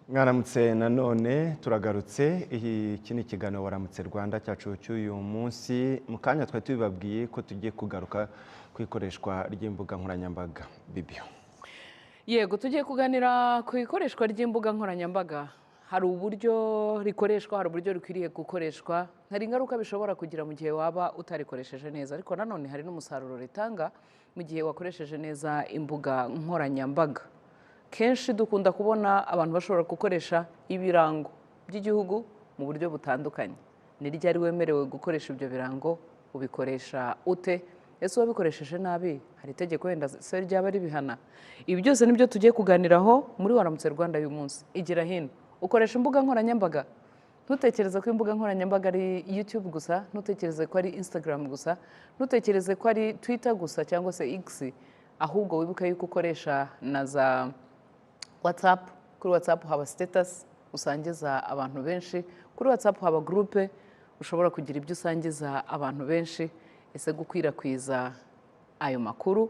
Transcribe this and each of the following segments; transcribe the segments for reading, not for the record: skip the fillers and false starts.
Mwaramutse nanone, turagarutse. Iki ni ikiganiro Waramutse Rwanda cyacu cy'uyu munsi. Mu kanya twari tubibabwiye ko tugiye kugaruka ku ikoreshwa ry'imbuga nkoranyambaga. Bibiyo. Yego, tugiye kuganira ku ikoreshwa ry'imbuga nkoranyambaga. Hari uburyo rikoreshwa, hari uburyo rikwiriye gukoreshwa, hari ingaruka bishobora kugira mu gihe waba utarikoresheje neza, ariko nanone hari n'umusaruro ritanga mu gihe wakoresheje neza imbuga nkoranyambaga. Kenshi dukunda kubona abantu bashobora gukoresha ibirango by'igihugu mu buryo butandukanye. Ni ryari wemerewe gukoresha ibyo birango? Ubikoresha ute? Ese uwabikoresheje nabi hari itegeko wenda se ryaba ribihana? Ibi byose nibyo tugiye kuganiraho muri Waramutse Rwanda y'uyu munsi. Igira hino. Ukoresha imbuga nkoranyambaga? Ntutekereze ko imbuga nkoranyambaga ari YouTube gusa, ntutekereze ko ari Instagram gusa, ntutekereze ko ari Twitter gusa cyangwa se X, ahubwo wibuke yuko ukoresha na za WhatsApp. Kuri WhatsApp haba status usangiza abantu benshi, kuri WhatsApp haba groupe ushobora kugira ibyo usangiza abantu benshi. Ese gukwirakwiza ayo makuru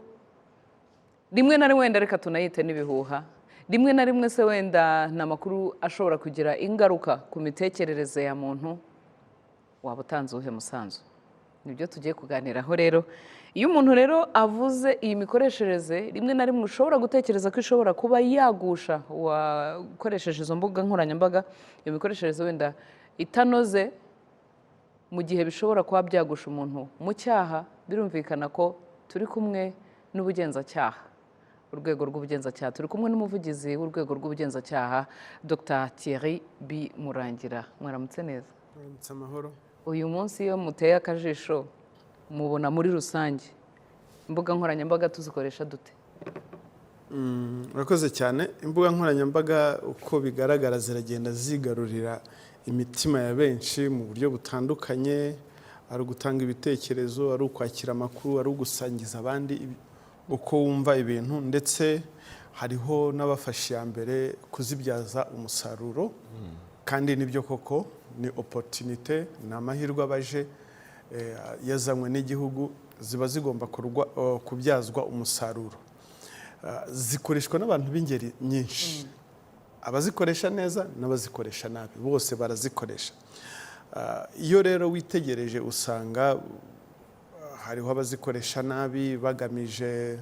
rimwe na rimwe, wenda reka tunayite n'ibihuha, rimwe na rimwe se wenda ni amakuru ashobora kugira ingaruka ku mitekerereze ya muntu, waba utanze uwuhe musanzu? Nibyo tugiye kuganiraho rero. Iyo umuntu rero avuze iyi mikoreshereze, rimwe na rimwe ushobora gutekereza ko ishobora kuba yagusha uwakoresheje izo mbuga nkoranyambaga, iyo mikoreshereze wenda itanoze, mu gihe bishobora kuba byagusha umuntu mu cyaha, birumvikana ko turi kumwe n'ubugenzacyaha, urwego rw'ubugenzacyaha. Turi kumwe n'umuvugizi w'urwego rw'ubugenzacyaha, Dr Thierry B Murangira. Mwaramutse neza. Mwaramutse amahoro. Uyu munsi iyo muteye akajisho, mubona muri rusange imbuga nkoranyambaga tuzikoresha dute? Urakoze cyane. Imbuga nkoranyambaga uko bigaragara ziragenda zigarurira imitima ya benshi mu buryo butandukanye, ari ugutanga ibitekerezo, ari ukwakira amakuru, ari ugusangiza abandi uko wumva ibintu, ndetse hariho n'abafashe iya mbere kuzibyaza umusaruro. Kandi nibyo koko, ni opportunité, ni amahirwe abaje yazanywe n'igihugu, ziba zigomba kubyazwa umusaruro. Zikoreshwa n'abantu b'ingeri nyinshi, abazikoresha neza n'abazikoresha nabi, bose barazikoresha. Iyo rero witegereje usanga hariho abazikoresha nabi bagamije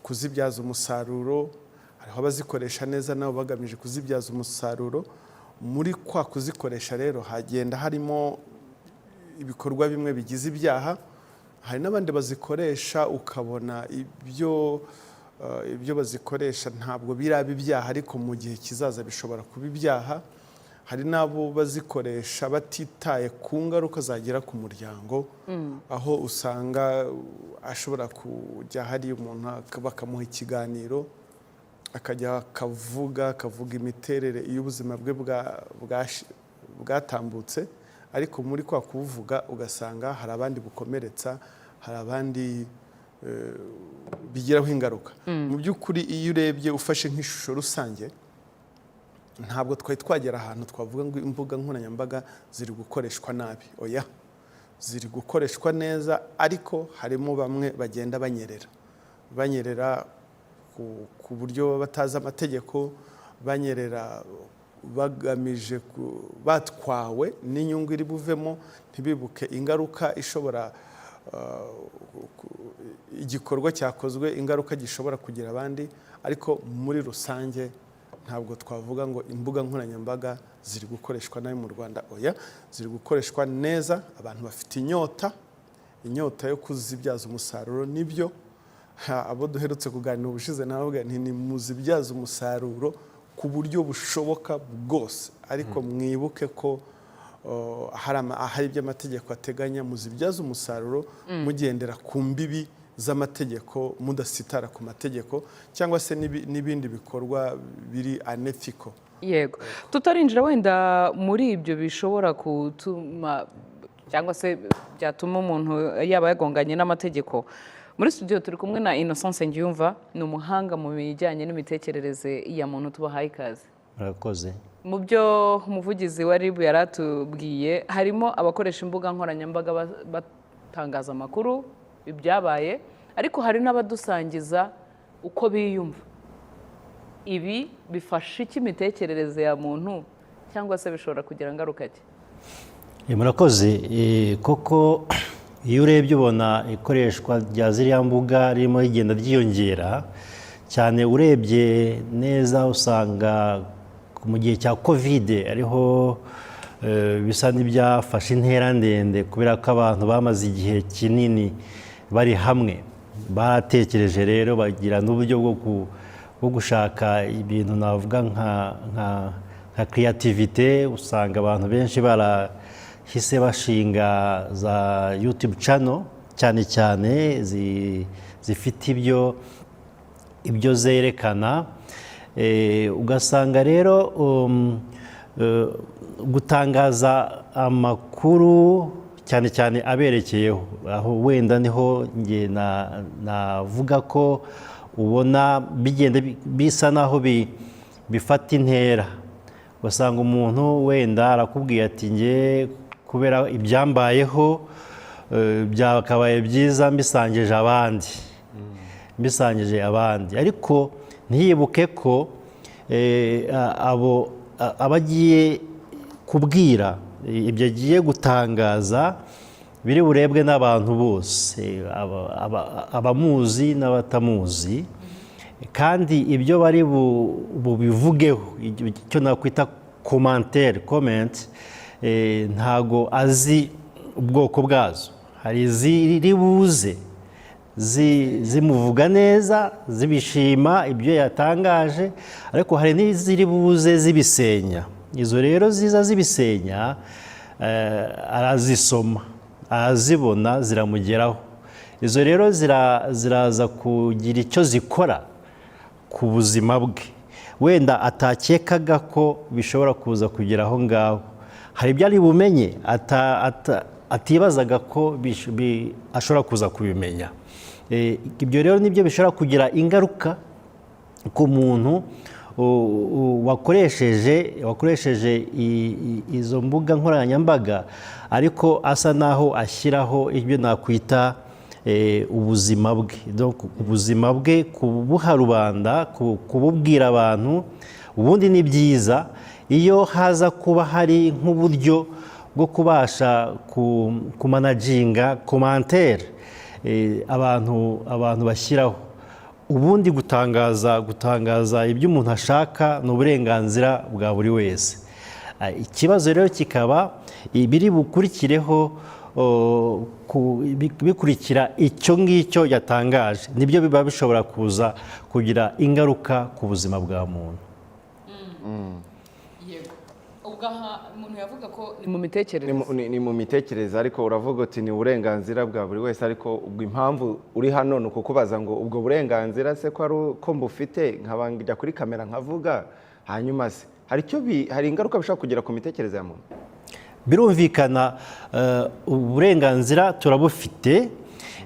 kuzibyaza umusaruro, hariho abazikoresha neza nabo bagamije kuzibyaza umusaruro. Muri kwa kuzikoresha rero hagenda harimo ibikorwa bimwe bigize ibyaha. Hari n'abandi bazikoresha ukabona ibyo bazikoresha ntabwo biraba ibyaha, ariko mu gihe kizaza bishobora kuba ibyaha. Hari n'abo bazikoresha batitaye ku ngaruka zagira ku muryango, aho usanga ashobora kujya hari umuntu bakamuha ikiganiro, akajya akavuga imiterere y'ubuzima bwe bwatambutse, ariko muri kwa kubuvuga ugasanga hari abandi bukomeretsa, hari abandi bigiraho ingaruka. Mu by'ukuri, iyo urebye ufashe nk'ishusho rusange, ntabwo twari twagera ahantu twavuga ngo imbuga nkoranyambaga ziri gukoreshwa nabi. Oya, ziri gukoreshwa neza, ariko harimo bamwe bagenda banyerera ku buryo baba batazi amategeko, banyerera bagamije batwawe n'inyungu iri buvemo, ntibibuke ingaruka ishobora igikorwa cyakozwe, ingaruka gishobora kugira abandi. Ariko muri rusange ntabwo twavuga ngo imbuga nkoranyambaga ziri gukoreshwa nabi mu Rwanda. Oya, ziri gukoreshwa neza. Abantu bafite inyota yo kuzibyaza umusaruro. Nibyo. Abo duherutse kuganira ubushize nawe nti nimuzibyaze umusaruro ku buryo bushoboka bwose, ariko mwibuke ko hari ibyo amategeko ateganya. Muzibyaze umusaruro mugendera ku mbibi z'amategeko, mudasitara ku mategeko cyangwa se n'ibindi bikorwa biri unethical. Yego, tutarinjira wenda muri ibyo bishobora gutuma cyangwa se byatuma umuntu yaba yagonganye n'amategeko, muri studio turi kumwe na Innocent Nsengiyumva, ni umuhanga mu bijyanye n'imitekerereze ya muntu. Tubahaye ikaze. Murakoze. Mu byo umuvugizi wa RIB yari atubwiye, harimo abakoresha imbuga nkoranyambaga batangaza amakuru. ibyabaye, ariko hari n'abadusangiza uko biyumva. Ibi bifasha iki imitekerereze ya muntu, cyangwa se bishobora kugira ingaruka ki? Murakoze. Koko iyo urebye ubona ikoreshwa rya ziriya mbuga ririmo rigenda ryiyongera cyane. Urebye neza usanga mu gihe cya Covid ariho bisa n'ibyafashe intera ndende, kubera ko abantu bamaze igihe kinini bari hamwe, baratekereje rero bagira n'uburyo bwo gushaka ibintu navuga nka creativité. Usanga abantu benshi barahise bashinga za YouTube channel, cyane cyane zifite ibyo zerekana. Ugasanga rero gutangaza amakuru cyane cyane aberekeyeho, aho wenda niho nge navuga ko ubona bigenda bisa naho bifata intera. Ugasanga umuntu wenda arakubwiye ati: "Nge kubera ibyambayeho, byakabaye byiza mbisangije abandi, mbisangije abandi." Ariko ntiyibuke ko abo aba agiye kubwira, ibyo agiye gutangaza biri burebwe n'abantu bose, abamuzi n'abatamuzi, kandi ibyo bari bubivugeho, icyo nakwita commentaire, comment, ntago azi ubwoko bwazo. Hari iziri buze zimuvuga neza, zibishima ibyo yatangaje, ariko hari n'iziri buze zibisenya. Izo rero ziza zibisenya, arazisoma, arazibona, ziramugeraho. Izo rero ziraza kugira icyo zikora ku buzima bwe wenda atakekaga ko bishobora kuza kugera aho ngaho. Hari ibyo ari bumenye atibazaga ko ashobora kuza kubimenya. Ibyo rero nibyo bishobora kugira ingaruka ku muntu wakoresheje izo mbuga nkoranyambaga, ariko asa naho ashyiraho ibyo nakwita ubuzima bwe. Donc, ubuzima bwe kubuha rubanda, kububwira abantu, ubundi ni byiza iyo haza kuba hari nk'uburyo bwo kubasha kumanaginga commentaire abantu bashyiraho. Ubundi gutangaza ibyo umuntu ashaka ni uburenganzira bwa buri wese. Ikibazo rero kikaba ibiri bukurikireho, bikurikira icyo ngicyo yatangaje, nibyo biba bishobora kuza kugira ingaruka ku buzima bwa muntu. Yego, ubwo aha umuntu yavuga ko ni mu mitekerereze. Ni mu mitekerereze, ariko uravuga uti ni uburenganzira bwa buri wese. Ariko ubwo impamvu uri hano ni ukukubaza ngo ubwo burenganzira se ko ari uko mbufite, nkaba njya kuri kamera nkavuga, hanyuma se hari ingaruka bishobora kugira ku mitekerereze ya muntu? Birumvikana, uburenganzira turabufite.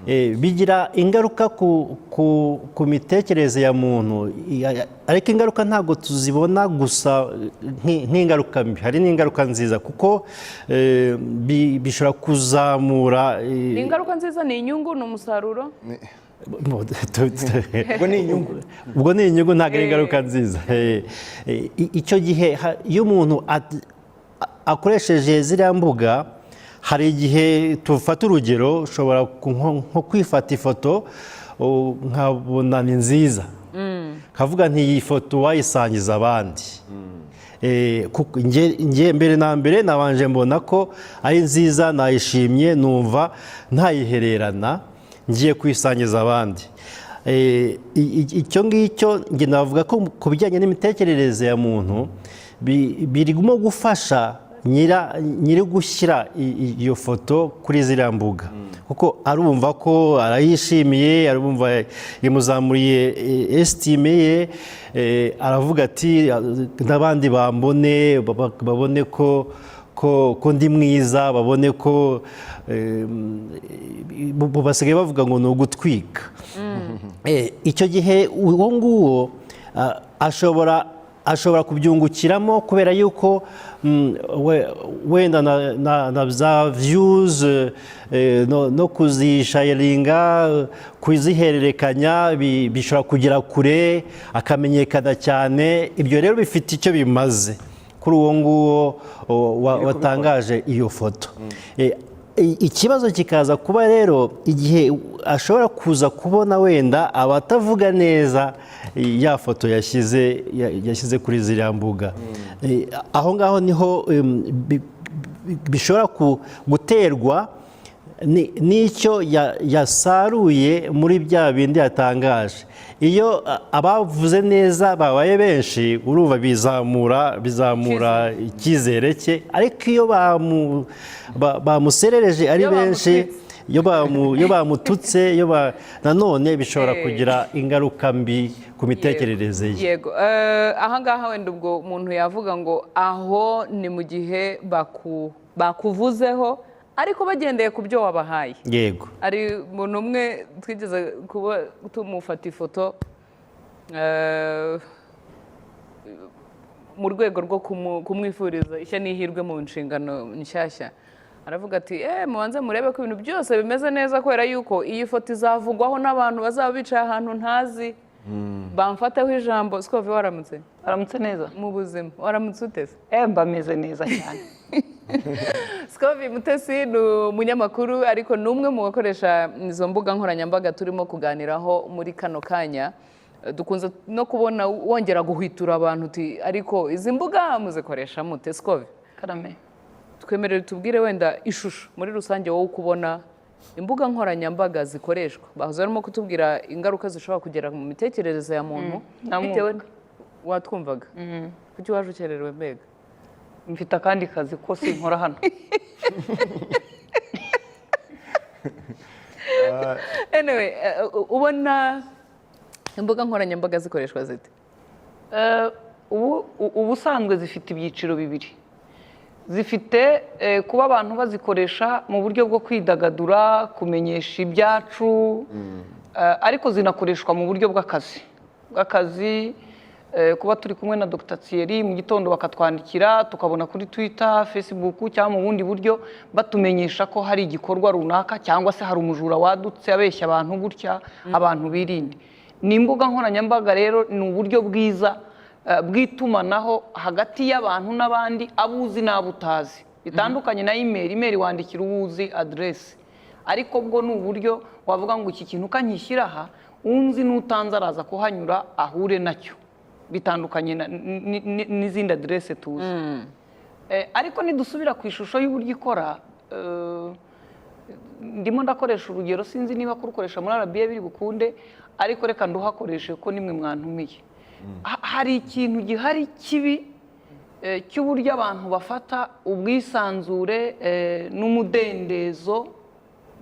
Bigira ingaruka ku mitekerereze ya muntu, ariko ingaruka ntabwo tuzibona gusa nk'ingaruka mbi, hari n'ingaruka nziza, kuko bishobora kuzamura Ni ingaruka nziza, ni inyungu, ni umusaruro. Ubwo ni inyungu. Ubwo ni inyungu, ntabwo ari ingaruka nziza. Icyo gihe iyo umuntu akoresheje ziriya mbuga, hari igihe, tufata urugero, ushobora nko kwifata ifoto, nkabona ni nziza, nkavuga nti iyi foto wayisangiza abandi. Kuko nge mbere na mbere nabanje mbona ko ari nziza, nayishimye, numva ntayihererana, ngiye kuyisangiza abandi. Icyo ngicyo nge navuga ko ku bijyanye n'imitekerereze ya muntu birimo gufasha nyiri gushyira iyo foto kuri ziriya mbuga, kuko arumva ko arayishimiye, arumva imuzamuriye estime ye, aravuga ati n'abandi bambone, babone ko ndi mwiza, babone ko basigaye bavuga ngo ni ugutwika. Icyo gihe uwo nguwo ashobora Ashobora kubyungukiramo kubera yuko wenda na za views no kuzisharinga, kuzihererekanya, bishobora kugera kure, akamenyekana cyane. Ibyo rero bifite icyo bimaze kuri uwo nguwo watangaje iyo foto. Ikibazo kikaza kuba rero igihe ashobora kuza kubona wenda abatavuga neza ya foto yashyize kuri ziriya mbuga. Aho ngaho niho bishobora guterwa n'icyo yasaruye muri bya bindi yatangaje. Iyo abavuze neza babaye benshi, urumva bizamura icyizere cye, ariko iyo bamuserereje ari Iyo benshi, bamutwitse. iyo bamututse, nanone bishobora kugira ingaruka mbi ku mitekerereze ye. Yego. Aha ngaha wenda ubwo umuntu yavuga ngo aho ni mu gihe bakuvuzeho ariko bagendeye ku byo wabahaye. Yego. Hari umuntu umwe twigeze kuba tumufata ifoto mu rwego rwo kumwifuriza ishya n'ihirwe mu nshingano nshyashya, aravuga ati: "Mubanze murebe ko ibintu byose bimeze neza, kubera yuko iyi foto izavugwaho n'abantu bazaba bicaye ahantu ntazi, bamfateho ijambo." Sikove, waramutse? Aramutse neza. Mu buzima waramutse uteze? Mba meze neza cyane. Sikovi Mutesi ni umunyamakuru, ariko ni umwe mu bakoresha izo mbuga nkoranyambaga turimo kuganiraho muri kano kanya. Dukunze no kubona wongera guhwitura abantu uti: "Ariko izi mbuga muzikoresha mute?" Sikovi, Karame. twemerere tubwire wenda ishusho muri rusange wowe uko ubona imbuga nkoranyambaga zikoreshwa. Bahoze barimo kutubwira ingaruka zishobora kugera mu mitekerereze ya muntu Namwumva. bitewe. Watwumvaga? Kuki waje ukererewe mbega? Mfite akandi kazi ko sinkora hano. Anyway, ubona imbuga nkoranyambaga zikoreshwa zite? Ubusanzwe zifite ibyiciro bibiri. Zifite kuba abantu bazikoresha mu buryo bwo kwidagadura, kumenyesha ibyacu, ariko zinakoreshwa mu buryo bw'akazi, kuba turi kumwe na Dr Thierry mu gitondo, bakatwandikira, tukabona kuri Twitter, Facebook cyangwa mu bundi buryo, batumenyesha ko hari igikorwa runaka cyangwa se hari umujura wadutse abeshya abantu gutya, abantu birinde. Ni imbuga nkoranyambaga rero ni uburyo bwiza bw'itumanaho hagati y'abantu n'abandi, abo uzi n'abo utazi, bitandukanye na email. Email wandikira uwo uzi aderesi, ariko bwo ni uburyo wavuga ngo iki kintu ukankishyira aha, unzi n'utanze araza kuhanyura ahure nacyo, bitandukanye n'izindi aderese tuzi. Ariko nidusubira ku ishusho y'uburyo ikora, ndimo ndakoresha urugero, sinzi niba kurukoresha muri RBA biri bukunde, ariko reka nduhakoreshe ko nimwe mwantumiye. Hari ikintu gihari kibi cy'uburyo abantu bafata ubwisanzure n'umudendezo,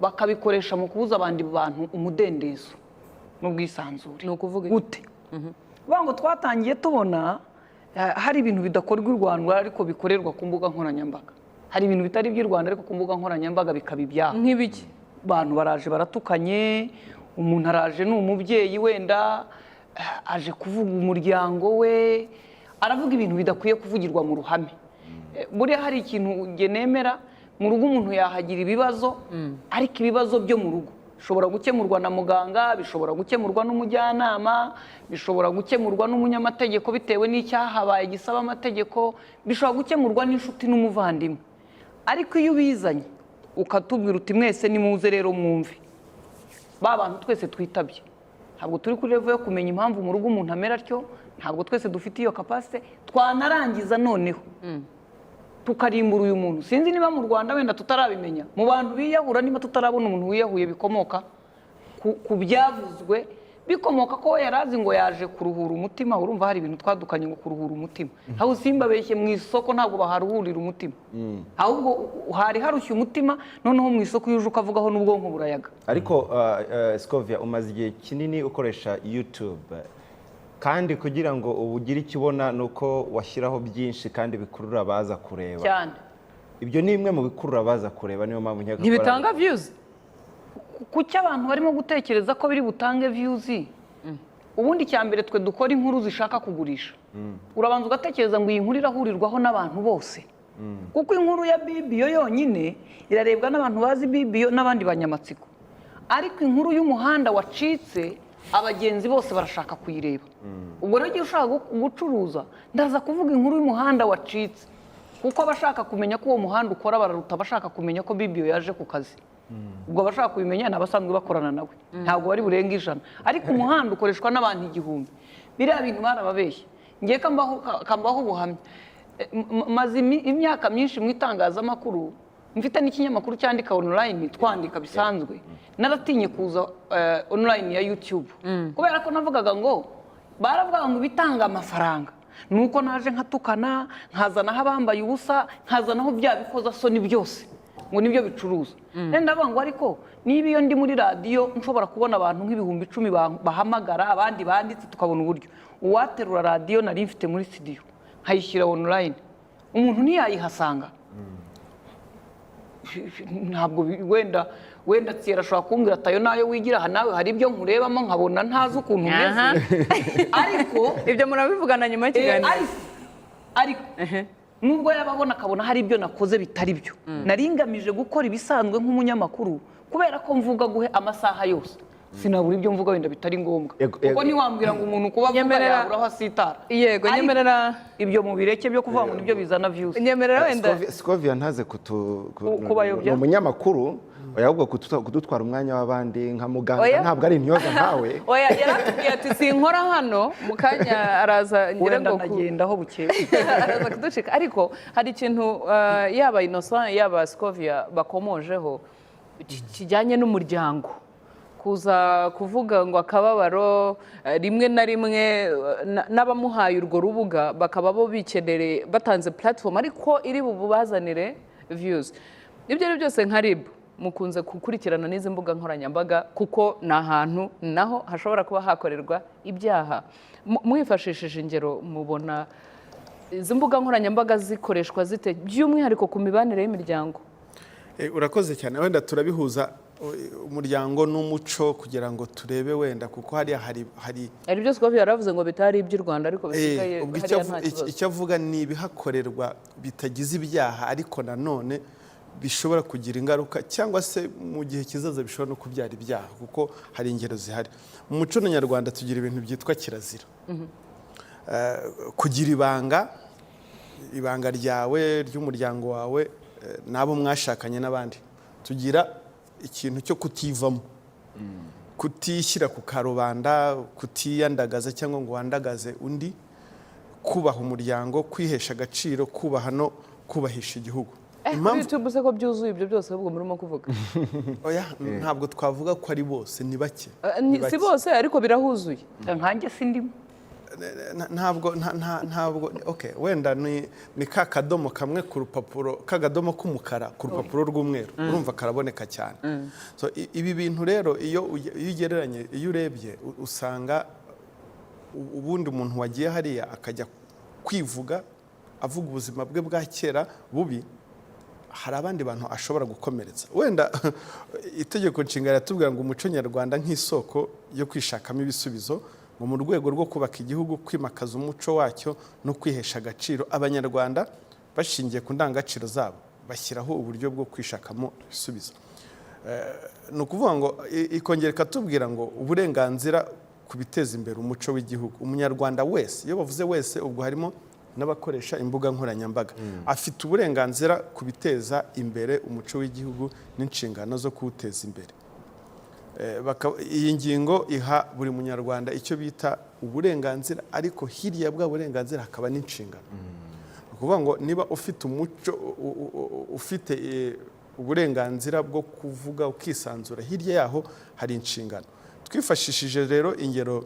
bakabikoresha mu kubuza abandi bantu umudendezo n'ubwisanzure. Ni ukuvuga iki? Gute? Kuvuga ngo twatangiye tubona hari ibintu bidakorwa i Rwanda ariko bikorerwa ku mbuga nkoranyambaga, hari ibintu bitari iby'i Rwanda ariko ku mbuga nkoranyambaga bikaba ibyabo. Nk'ibiki? Abantu baraje baratukanye, umuntu araje ni umubyeyi wenda, aje kuvuga umuryango we, aravuga ibintu bidakwiye kuvugirwa mu ruhame. Buriya hari ikintu njye nemera: mu rugo umuntu yahagira ibibazo, ariko ibibazo byo mu rugo bishobora gukemurwa na muganga, bishobora gukemurwa n'umujyanama, bishobora gukemurwa n'umunyamategeko bitewe n'icyahabaye gisaba amategeko, bishobora gukemurwa n'inshuti n'umuvandimwe. Ariko iyo ubizanye ukatubwira uti: "Mwese nimuze rero mwumve," ba bantu twese twitabye ntabwo turi kuri level yo kumenya impamvu mu rugo umuntu amera atyo, ntabwo twese dufite iyo capacité. Twanarangiza noneho tukarimbura uyu muntu. Sinzi niba mu Rwanda wenda tutarabimenya, mu bantu biyahura, niba tutarabona umuntu wiyahuye bikomoka ku byavuzwe, bikomoka ko we yari azi ngo yaje kuruhura umutima. Urumva hari ibintu twadukanye ngo kuruhura umutima, aho simbabeshye, mu isoko ntabwo baharuhurira umutima, ahubwo hari harushye umutima. Noneho mu isoko iyo uje ukavugaho n'ubwonko burayaga. Ariko Scovia, umaze igihe kinini ukoresha YouTube, kandi kugira ngo ugire icyo ubona ni uko washyiraho byinshi kandi bikurura abaza kureba. Cyane. Ibyo ni bimwe mu bikurura abaza kureba, niyo mpamvu nkeka ko Ntibitanga views. Kuki abantu barimo gutekereza ko biri butange views? Ubundi icya mbere, twe dukora inkuru zishaka kugurisha, urabanza ugatekereza ngo iyi nkuru irahurirwaho n'abantu bose, kuko inkuru ya bibiyo yonyine irarebwa n'abantu bazi bibiyo n'abandi banyamatsiko, ariko inkuru y'umuhanda wacitse, abagenzi bose barashaka kuyireba. Ubwo rero igihe ushaka gucuruza, ndaza kuvuga inkuru y'umuhanda wacitse, kuko abashaka kumenya ko uwo muhanda ukora bararuta abashaka kumenya ko bibiyo yaje ku kazi. Ubwo abashaka kubimenya ni abasanzwe bakorana nawe, ntabwo bari burenga 100, ariko umuhanda ukoreshwa n'abantu 1000. Biriya bintu barababeshye. Ngiye kambaho ubuhamya. Maze imyaka myinshi mu itangazamakuru, mfite n'ikinyamakuru cyandika online, twandika bisanzwe. Naratinye kuza online ya YouTube, kubera ko navugaga ngo baravugaga ngo ibitanga amafaranga nuko naje nkatukana, nkazanaho abambaye ubusa, nkazanaho bya bikozasoni byose, ngo nibyo bicuruza. Rero ndavuga ngo ariko niba iyo ndi muri radiyo nshobora kubona abantu nk'10,000 bahamagara, abandi banditse, tukabona uburyo uwaterura radiyo nari mfite muri studio nkayishyira online, umuntu ntiyayihasanga. Ntabwo wenda Thierry ashobora kumbwira ati: "Ayo nayo wigira aha, nawe hari ibyo nkurebamo nkabona ntazi ukuntu umeze." Ariko Ibyo murabivugana nyuma y'ikiganiro. Ariko nubwo yaba abona akabona hari ibyo nakoze bitari byo, nari ngamije gukora ibisanzwe nk'umunyamakuru, kubera ko mvuga guhe amasaha yose, sinabura ibyo mvuga wenda bitari ngombwa, Yego, kuko yego. ntiwambwira ngo umuntu kuba avuga yabura aho asitara. Yego, Ariko nyemerera. ibyo mubireke byo kuvuga ngo nibyo bizana views. Nyemerera wenda. Scovia ntaze Kubayobya? Ni umunyamakuru, oya, ahubwo kudutwara umwanya w'abandi nka muganga. Oya. Ntabwo ari intyoza nkawe. Oya, yaratubwiye ati: "Sinkora hano." Mu kanya araza, ngira Wenda ngo nagendaho bukeye. araza kuducika. Ariko hari ikintu yaba Innocent, yaba Scovia bakomojeho kijyanye n'umuryango, kuza kuvuga ngo akababaro, rimwe na rimwe n'abamuhaye urwo rubuga bakaba bo bikenereye, batanze platform ariko iri bubazanire views. Ibyo ari byo byose, nka RIB mukunze gukurikirana n'izi mbuga nkoranyambaga, kuko ni ahantu naho hashobora kuba hakorerwa ibyaha. Mwifashishije ingero, mubona izi mbuga nkoranyambaga zikoreshwa zite, by'umwihariko ku mibanire y'imiryango? Urakoze cyane. Wenda turabihuza umuryango n'umuco kugira ngo turebe wenda, kuko hariya hari Hari ibyo Scovia yaravuze ngo bitari iby'u Rwanda, ariko bisigaye Ubwo icyo hariya nta kibazo. Icyo avuga ni ibihakorerwa bitagize ibyaha, ariko nanone bishobora kugira ingaruka, cyangwa se mu gihe kizaza bishobora no kubyara ibyaha, kuko hari ingero zihari. Mu muco nyarwanda tugira ibintu byitwa kirazira. Kugira ibanga, ibanga ryawe, ry'umuryango wawe, n'abo mwashakanye n'abandi. Tugira ikintu cyo kutivamo, kutishyira ku karubanda, kutiyandagaza cyangwa ngo wandagaze undi, kubaha umuryango, kwihesha agaciro, kubaha no kubahisha igihugu. Kuri YouTube se ko byuzuye ibyo byose ahubwo murimo kuvuga? Oya, ntabwo twavuga ko ari bose, ni bake. Ni Ni si bake. bose, ariko birahuzuye. Nkanjye sindimo. Ntabwo ntabwo, okay, wenda ni ka kadomo kamwe ku rupapuro, k'akadomo k'umukara ku rupapuro rw'umweru, urumva karaboneka cyane. So, ibi bintu rero iyo ugereranye, iyo urebye, usanga ubundi umuntu wagiye hariya akajya kwivuga, avuga ubuzima bwe bwa kera bubi, hari abandi bantu ashobora gukomeretsa. Wenda itegeko nshinga riratubwira ngo umuco nyarwanda nk'isoko yo kwishakamo ibisubizo, ngo mu rwego rwo kubaka igihugu, kwimakaza umuco wacyo no kwihesha agaciro, Abanyarwanda bashingiye ku ndangagaciro zabo bashyiraho uburyo bwo kwishakamo ibisubizo. Ni ukuvuga ngo ikongera ikatubwira ngo uburenganzira ku biteza imbere umuco w'igihugu, Umunyarwanda wese, iyo bavuze wese ubwo harimo n'abakoresha imbuga nkoranyambaga, afite uburenganzira ku biteza imbere umuco w'igihugu n'inshingano zo kuwuteza imbere. Iyi ngingo iha buri Munyarwanda icyo bita uburenganzira, ariko hirya bwa burenganzira hakaba n'inshingano. Ni ukuvuga ngo niba ufite umuco, ufite uburenganzira bwo kuvuga ukisanzura, hirya yaho hari inshingano. Twifashishije rero ingero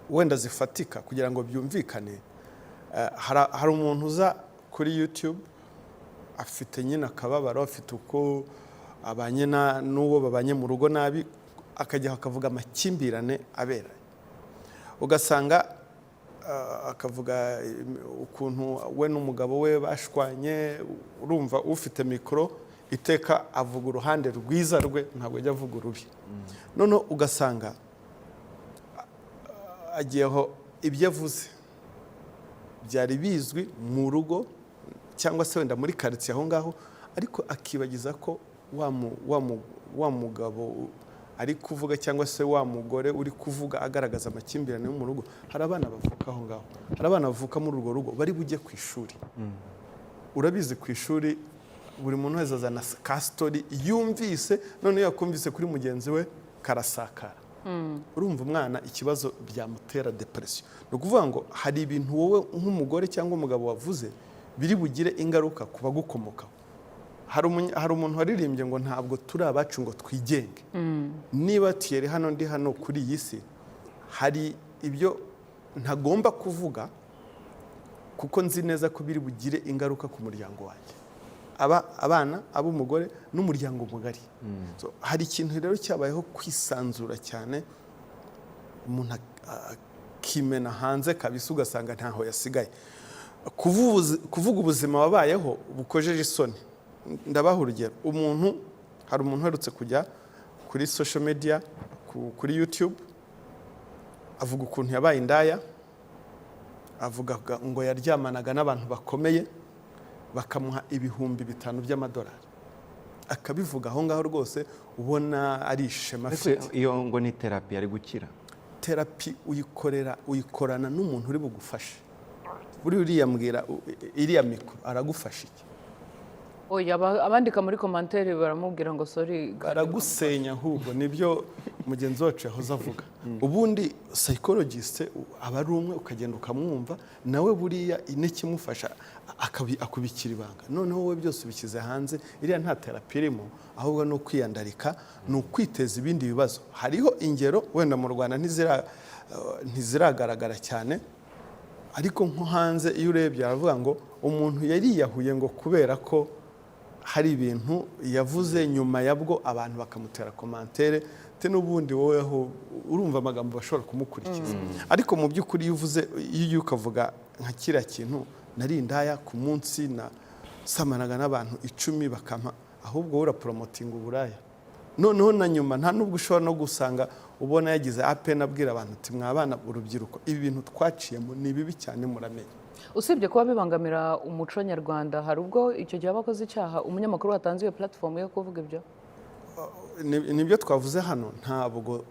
wenda zifatika kugira ngo byumvikane. Hari umuntu uza kuri YouTube, afite nyine akababaro, afite uko abanye n'uwo babanye mu rugo nabi, akajya akavuga amakimbirane aberanye, ugasanga akavuga ukuntu we n'umugabo we bashwanye. Urumva ufite mikoro iteka avuga uruhande rwiza rwe, ntabwo ajya avuga urubi. Noneho ugasanga Agiyeho ibyo avuze byari bizwi mu rugo cyangwa se wenda muri karitsiye aho ngaho, ariko akibagiza ko wa mugabo ari kuvuga cyangwa se wa mugore uri kuvuga agaragaza amakimbirane yo mu rugo, hari abana bavuka aho ngaho, hari abana bavuka muri urwo rugo bari bujye ku ishuri. Urabizi, ku ishuri buri muntu wese azana ka story yumvise, none iyo yakumvise kuri mugenzi we karasakara. Urumva umwana ikibazo byamutera, depression. Ni ukuvuga ngo hari ibintu wowe nk'umugore cyangwa umugabo wavuze biri bugire ingaruka ku bagukomokaho. Hari umuntu waririmbye ngo ntabwo turi abacu ngo twigenge. Niba Thierry hano, ndi hano kuri iyi si, hari ibyo ntagomba kuvuga kuko nzi neza ko biri bugire ingaruka ku muryango wanjye, aba abana, ab'umugore n'umuryango mugari. So, hari ikintu rero cyabayeho kwisanzura cyane, umuntu akimena hanze kabisa, ugasanga ntaho yasigaye. Kuvuga ubuzima wabayeho bukojeje isoni. Ndabaha urugero. Umuntu, hari umuntu uherutse kujya kuri social media, kuri YouTube, avuga ukuntu yabaye indaya, avuga ngo yaryamanaga n'abantu bakomeye bakamuha 5000 by'amadolari, akabivuga aho ngaho rwose ubona ari ishema Ariko afite. Iyo ngo ni therapy, ari gukira. Therapy uyikorera, uyikorana n'umuntu uri bugufashe. Buriya uriya mbwira, iriya micro aragufasha iki? Oya, abandika muri commentaire baramubwira ngo sorry. Baragusenya ahubwo. Nibyo mugenzi wacu yahoze avuga. Ubundi psychologist aba ari umwe, ukagenda ukamwumva nawe, buriya n'ikimufasha akubikira ibanga. Noneho wowe byose ubishyize hanze. Iriya nta therapy irimo, ahubwo ni ukwiyandarika, ni ukwiteza ibindi bibazo. Hariho ingero wenda mu Rwanda ntiziragaragara cyane, ariko nko hanze iyo urebye aravuga ngo umuntu yariyahuye ngo kubera ko hari ibintu yavuze, nyuma yabwo abantu bakamutera commentaire te n'ubundi wowe aho urumva amagambo bashobora kumukurikiza. Ariko mu by'ukuri iyo uvuze, iyo ugiye ukavuga nka kiriya kintu, nari indaya, ku munsi nasamanaga n'abantu 10 bakampa, ahubwo wowe uraporomotinga uburaya. Noneho na nyuma nta nubwo ushobora no gusanga ubona yagize apena abwira abantu uti: "Mwabana, urubyiruko, ibi bintu twaciyemo ni bibi cyane, muramenye." Usibye kuba bibangamira umuco nyarwanda, hari ubwo icyo gihe aba akoze icyaha umunyamakuru watanze iyo platform yo kuvuga ibyo? Nibyo twavuze hano. Ntabwo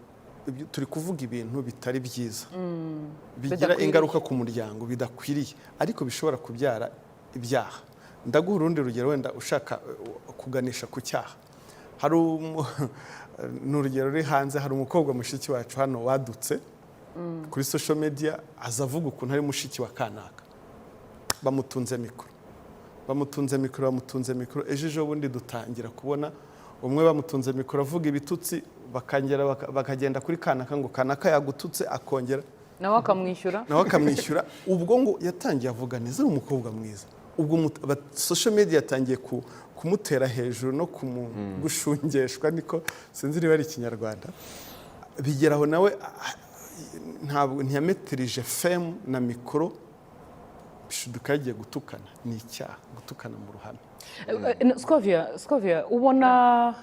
turi kuvuga ibintu bitari byiza bigira Bidakwiriye. ingaruka ku muryango, bidakwiriye, ariko bishobora kubyara ibyaha. Ndaguha urundi rugero wenda ushaka kuganisha ku cyaha. Hari ni urugero ruri hanze. Hari umukobwa mushiki wacu hano wadutse kuri social media, aza avuga ukuntu ari mushiki wa kanaka. Bamutunze micro, bamutunze micro, bamutunze micro. Ejo ejo bundi dutangira kubona umwe bamutunze micro avuga ibitutsi, bakongera bakagenda kuri kanaka ngo kanaka yagututse, akongera nawe akamwishyura. Nawe akamwishyura. Ubwo ngo yatangiye avuga neza, ari umukobwa mwiza. Ubwo social media yatangiye kumutera hejuru no kumugushungeshwa, niko sinzi niba ari Ikinyarwanda. Bigeraho nawe ntabwo ntiyametirije fame na micro, bishiduka yagiye gutukana. Ni icyaha gutukana mu ruhame. Scovia, Scovia, ubona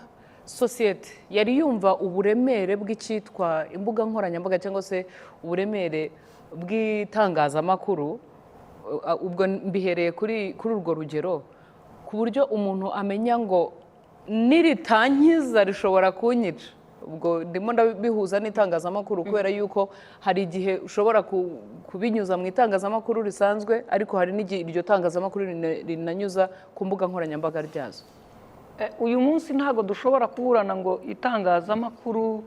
sosiyete yari yumva uburemere bw'icyitwa imbuga nkoranyambaga cyangwa se uburemere bw'itangazamakuru, ubwo mbihereye kuri urwo rugero, ku buryo umuntu amenya ngo niritankiza rishobora kunyica? Ubwo ndimo ndabihuza n'itangazamakuru kubera yuko hari igihe ushobora kubinyuza mu itangazamakuru risanzwe, ariko hari n'igihe iryo tangazamakuru rinanyuza ku mbuga nkoranyambaga ryazo. Uyu munsi ntabwo dushobora kuburana ngo itangazamakuru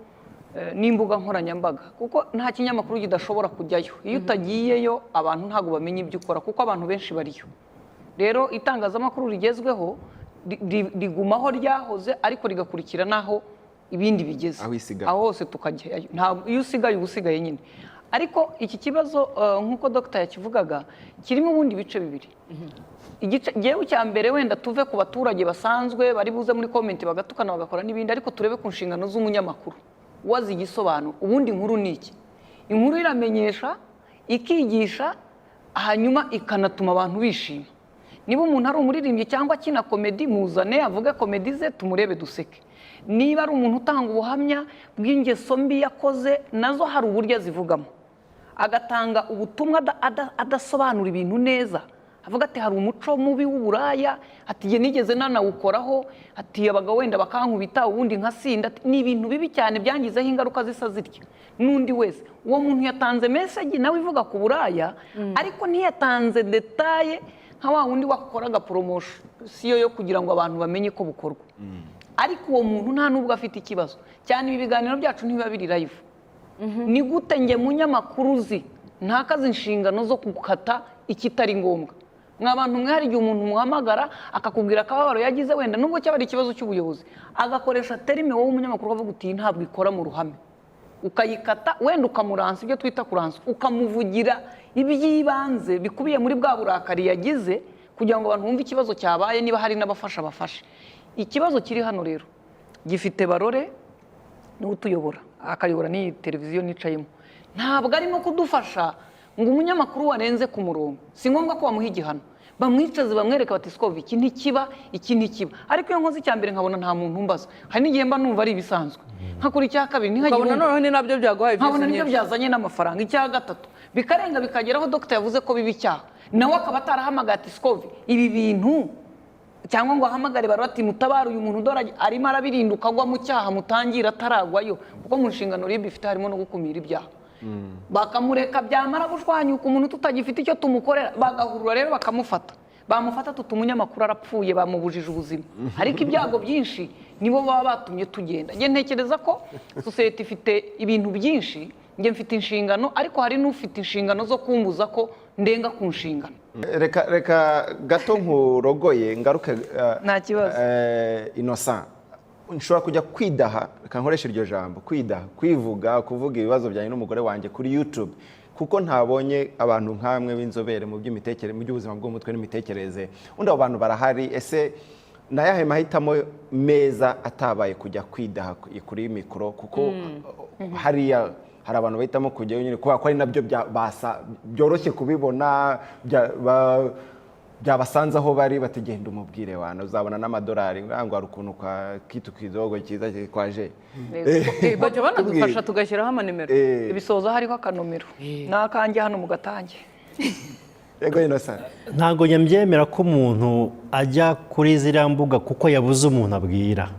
n'imbuga nkoranyambaga, kuko nta kinyamakuru kidashobora kujyayo. Iyo utagiyeyo abantu ntabwo bamenya ibyo ukora, kuko abantu benshi bariyo. Rero itangazamakuru rigezweho rigumaho ryahoze, ariko rigakurikira n'aho ibindi bigeze. Aho isigaye. Aho hose tukajyayo. Ntabwo iyo usigaye uba usigaye nyine. Ariko iki kibazo, nk'uko dogita yakivugaga, kirimo ubundi bice bibiri. Igice ngewe cya mbere, wenda tuve ku baturage basanzwe bari buze muri comment bagatukana, bagakora n'ibindi, ariko turebe ku nshingano z'umunyamakuru wazi igisobanuro. Ubundi inkuru ni iki? Inkuru iramenyesha, ikigisha, hanyuma ikanatuma abantu bishima. Niba umuntu ari umuririmbyi cyangwa akina comedy, muzane avuge comedy ze, tumurebe duseke. Niba ari umuntu utanga ubuhamya bw'ingeso mbi yakoze, nazo hari uburyo azivugamo. Agatanga ubutumwa adasobanura ibintu neza, avuga ati: "Hari umuco mubi w'uburaya," ati: "Jye nigeze nanawukoraho," ati: "Abagabo wenda bakankubita, ubundi nkasinda," ati: "Ni ibintu bibi cyane byangizeho ingaruka zisa zitya." N'undi wese, uwo muntu yatanze message nawe ivuga ku buraya, ariko ntiyatanze détails nka wa wundi wakoraga promotion yo kugira ngo abantu bamenye ko bukorwa. Ariko uwo muntu nta nubwo afite ikibazo cyane. Ibi biganiro byacu ntibiba biri live. Ni gute njye munyamakuru uzi ntakaze inshingano zo gukata ikitari ngombwa? Mwa bantu mwe, hari igihe umuntu muhamagara akakubwira akababaro yagize, wenda nubwo cyaba ari ikibazo cy'ubuyobozi, agakoresha terme wowe umunyamakuru ukavuga uti: "Iyi ntabwo ikora mu ruhame," ukayikata, wenda ukamuransa, ibyo twita kuransa, ukamuvugira iby'ibanze bikubiye muri bwa burakari yagize, kugira ngo abantu bumve ikibazo cyabaye, niba hari n'abafasha bafashe. Ikibazo kiri hano rero gifite Barore, niwe utuyobora, akayobora n'iyi televiziyo nicayemo. Ntabwo arimo kudufasha ngo umunyamakuru warenze ku murongo, si ngombwa ko bamuha igihano, bamwicaze bamwereka bati: "Sikova, iki ntikiba, iki ntikiba." Ariko iyo nkoze icya mbere nkabona nta muntu umbaza, hari n'igihe mba numva ari ibisanzwe, nkakora icya kabiri ntihagire ukabona umbaza. Noneho ni nabyo byaguhaye Nkabona views nibyo nyinshi. byazanye n'amafaranga. Icya gatatu bikarenga, bikageraho dogita yavuze ko biba icyaha, nawe akaba atarahamagaye ati: "Sikovi, ibi bintu," cyangwa ngo ahamagare bari bati: "Mutabare uyu muntu, dore arimo arabirinduka agwa mu cyaha, mutangira ataragwayo," kuko mu nshingano RIB ifite harimo no gukumira ibyaha. Bakamureka, byamara gushwanyuka, umuntu tutagifite icyo tumukorera, bagahurura rero bakamufata. Bamufata, tuti: "Umunyamakuru arapfuye, bamubujije ubuzima." Ariko ibyago byinshi nibo baba batumye tugenda. Njye ntekereza ko sosiyete ifite ibintu byinshi. Njye mfite inshingano, ariko hari n'ufite inshingano zo kumbuza ko ndenga ku nshingano. Reka gato nkurogoye ngaruke. Nta kibazo. Innocent, nshobora kujya kwidaha, reka nkoreshe iryo jambo kwidaha, kwivuga, kuvuga ibibazo byanjye n'umugore wanjye kuri YouTube, kuko ntabonye abantu nk'amwe b'inzobere mu by'imitekerereze, mu by'ubuzima bw'umutwe n'imitekerereze. Undi abo bantu barahari. Ese ni ayahe mahitamo meza atabaye kujya kwidaha kuri mikoro? Kuko hariya hari abantu bahitamo kujyayo nyine kubera ko ari nabyo byoroshye kubibona, byabasanze aho bari, batigenda umubwire wana uzabona n'amadolari, ngo hari ukuntu kwa kitu kidogo cyiza kwaje. Bajya banadufasha tugashyiraho amanimero. Ibisoza hariho akanomero n'akanjye hano mu gatange. Yego, Innocent. Ntabwo nyambyemera ko umuntu ajya kuri ziriya mbuga kuko yabuze umuntu abwira,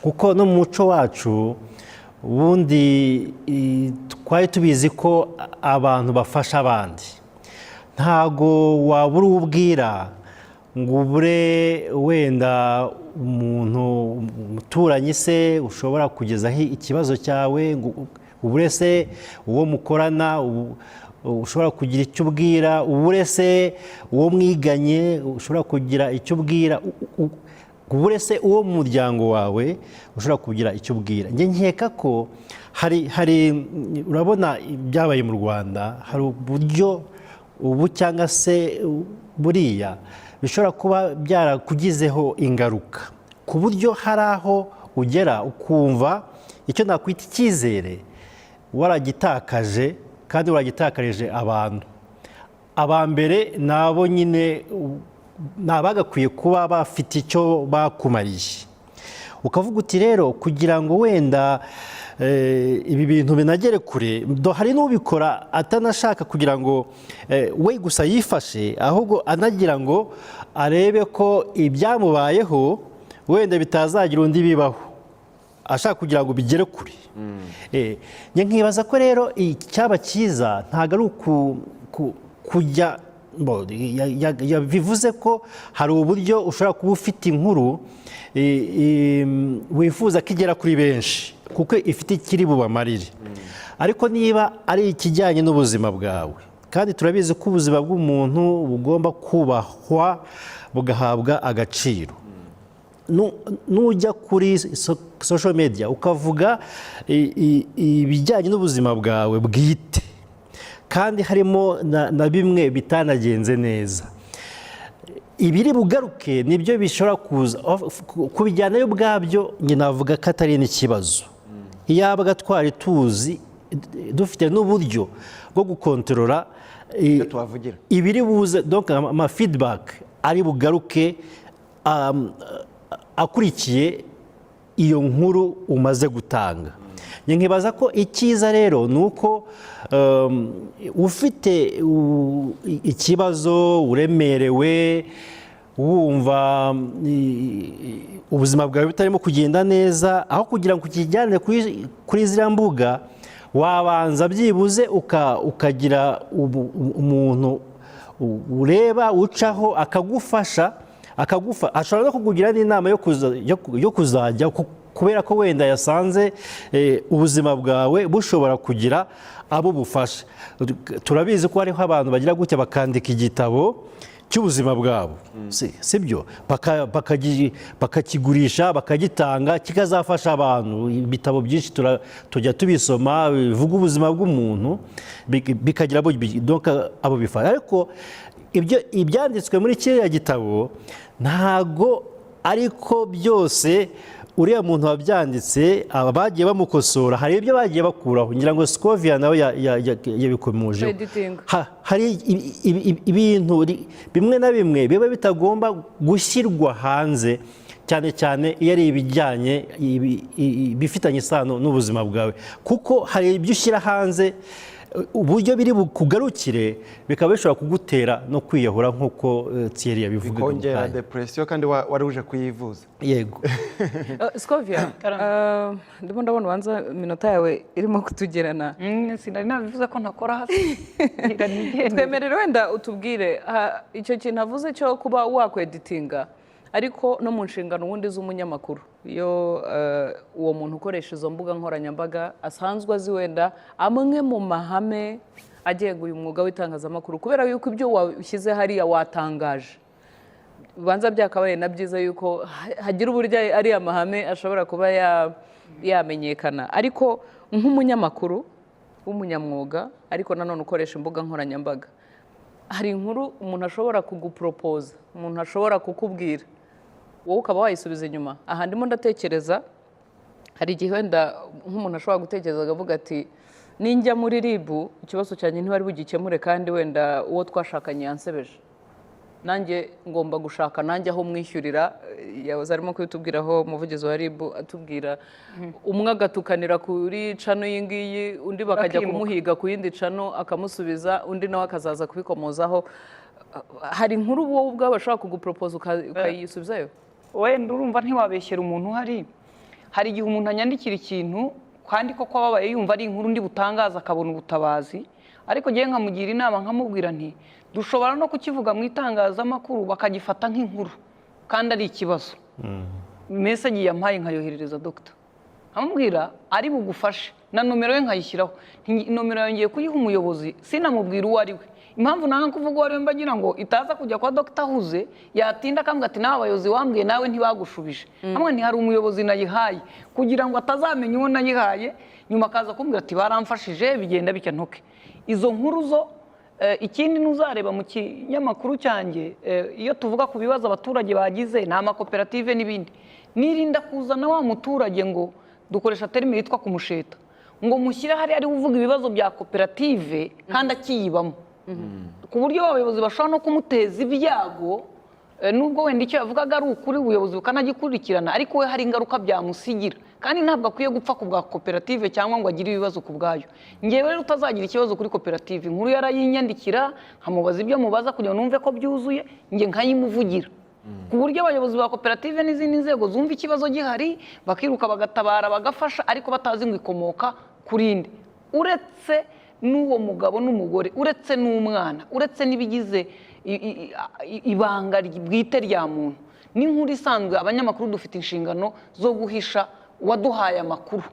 kuko no mu muco wacu ubundi twari tubizi ko abantu bafasha abandi. Ntabwo wabura uwo ubwira ngo ubure wenda umuntu, umuturanyi se ushobora kugezaho ikibazo cyawe, ngo ubure se uwo mukorana ushobora kugira icyo ubwira, ubure se uwo mwiganye ushobora kugira icyo ubwira, ubure se uwo mu muryango wawe ushobora kugira icyo ubwira. Njye nkeka ko hari, urabona ibyabaye mu Rwanda, hari uburyo ubu cyangwa se buriya bishobora kuba byarakugizeho ingaruka, ku buryo hari aho ugera ukumva icyo nakwita icyizere waragitakaje, kandi waragitakarije abantu. Aba mbere ni abo nyine, ni abagakwiye kuba bafite icyo bakumariye. Ukavuga uti: "Rero kugira ngo wenda ibi bintu binagere kure," hari n'ubikora atanashaka kugira ngo we gusa yifashe, ahubwo anagira ngo arebe ko ibyamubayeho wenda bitazagira undi bibaho, ashaka kugira ngo bigere kure. Njye nkibaza ko rero icyaba cyiza ntabwo ari kujya bo, bivuze ko hari uburyo ushobora kuba ufite inkuru wifuza ko igera kuri benshi kuko ifite ikiri bubamarire. Ariko niba ari ikijyanye n'ubuzima bwawe, kandi turabizi ko ubuzima bw'umuntu bugomba kubahwa, bugahabwa agaciro, nujya kuri social media ukavuga ibijyanye n'ubuzima bwawe bwite, kandi harimo na bimwe bitanagenze neza, ibiri bugaruke nibyo bishobora kuza kubijyanayo ubwabyo. Njye navuga ko atari n'ikibazo, iyabaga twari tuzi, dufite n'uburyo bwo gukontorora Ibyo tuhavugira. ibiri buze, donc ama feedback ari bugaruke akurikiye iyo nkuru umaze gutanga. Njye nkibaza ko icyiza rero ni uko ufite ikibazo, uremerewe, wumva ubuzima bwawe butarimo kugenda neza, aho kugira ngo ukijyane kuri ziriya mbuga, wabanza byibuze ukagira umuntu ureba ucaho akagufasha, ashobora no kukugira n'inama yo kuzajya kubera ko wenda yasanze ubuzima bwawe bushobora kugira abo bufasha. Turabizi ko hariho abantu bagira gutya bakandika igitabo cy'ubuzima bwabo, si byo? Bakakigurisha, bakagitanga, kikazafasha abantu. Ibitabo byinshi tujya tubisoma bivuga ubuzima bw'umuntu, bikagira donc abo bifasha. Ariko ibyo ibyanditswe muri kiriya gitabo ntago ariko byose uriya muntu wabyanditse, aba bagiye bamukosora, hari ibyo bagiye bakuraho. Ngira ngo Scovia nawe yabikomojeho. Editing. Hari ibintu bimwe na bimwe biba bitagomba gushyirwa hanze, cyane cyane iyo ari ibijyanye bifitanye isano n'ubuzima bwawe, kuko hari ibyo ushyira hanze, uburyo biri bukugarukire bikaba bishobora kugutera no kwiyahura, nk'uko Thierry yabivugaga mu Bikongera kanya. depression kandi wari uje kuyivuza. Yego. Scovia, ndimo ndabona ubanza iminota yawe irimo kutugerana. Sinari nabivuze ko ntakora hasi. Reka nigendere. Twemerere wenda utubwire icyo kintu avuze cyo kuba wakweditinga, ariko no mu nshingano ubundi z'umunyamakuru, iyo uwo muntu ukoresha izo mbuga nkoranyambaga asanzwe azi wenda amwe mu mahame agenga uyu mwuga w'itangazamakuru, kubera yuko ibyo washyize hariya watangaje, ubanza byakabaye na byiza yuko hagira uburyo ariya mahame ashobora kuba yamenyekana. Ariko nk'umunyamakuru w'umunyamwuga, ariko nanone ukoresha imbuga nkoranyambaga, hari inkuru umuntu ashobora kuguporopoza, umuntu ashobora kukubwira, wowe ukaba wayisubiza inyuma. Aha ndimo ndatekereza hari igihe wenda nk'umuntu ashobora gutekereza akavuga ati: "Ninjya muri RIB ikibazo cyanjye ntibari bugikemure, kandi wenda uwo twashakanye yansebeje, nanjye ngomba gushaka nanjye aho mwishyurira." Yahoze arimo kubitubwiraho umuvugizi wa RIB, atubwira umwe agatukanira kuri channel iyi ngiyi, undi bakajya Bakimuka. kumuhiga ku yindi channel akamusubiza, undi nawe akazaza kubikomozaho. Hari inkuru wowe ubwawe bashobora kuguporopoza ukayisubizayo? Wenda urumva ntiwabeshyera umuntu uhari. Hari igihe umuntu anyandikira ikintu kandi koko ababaye, yumva ari inkuru ndi butangaza akabona ubutabazi, ariko ngewe nkamugira inama, nkamubwira nti: "Dushobora no kukivuga mu itangazamakuru bakagifata nk'inkuru kandi ari ikibazo." Message yampaye nkayoherereza dogita, nkamubwira ari bugufashe, na nomero ye nkayishyiraho. Nti: "Nomero yawe ngiye kuyiha umuyobozi." Sinamubwira uwo ari we. Impamvu nanga kuvuga uwo ari we, mba ngira ngo itaza kujya kwa dogita ahuze, yatinda akambwira ati: "Nawe abayobozi wambwiye nawe ntibagushubije." Hamwe nti: "Hari umuyobozi nayihaye," kugira ngo atazamenya uwo nayihaye, nyuma akaza kumbwira ati: "Baramfashije, bigenda bitya." Ntuke izo nkuru zo. Ikindi ntuzareba mu kinyamakuru cyanjye, iyo tuvuga ku bibazo abaturage bagize, ni amakoperative n'ibindi, nirinda kuzana wa muturage ngo dukoresha terme yitwa kumusheta, ngo mushyire hariya ariwe uvuga ibibazo bya koperative kandi akiyibamo, ku buryo abayobozi bashobora no kumuteza ibyago, nubwo wenda icyo yavugaga ari ukuri, ubuyobozi bukanagikurikirana, ariko we hari ingaruka byamusigira, kandi ntabwo akwiye gupfa ku bwa koperative cyangwa ngo agire ibibazo ku bwayo. Ngewe rero utazagira ikibazo kuri koperative, inkuru yarayinyandikira, nkamubaza ibyo mubaza kugira ngo numve ko byuzuye, nge nkayimuvugira, ku buryo abayobozi ba koperative n'izindi nzego zumva ikibazo gihari bakiruka, bagatabara, bagafasha, ariko batazi ngo ikomoka kuri nde, uretse n'uwo mugabo n'umugore, uretse n'umwana, uretse n'ibigize ibanga bwite rya muntu. N'inkuru isanzwe, abanyamakuru dufite inshingano zo guhisha uwaduhaye amakuru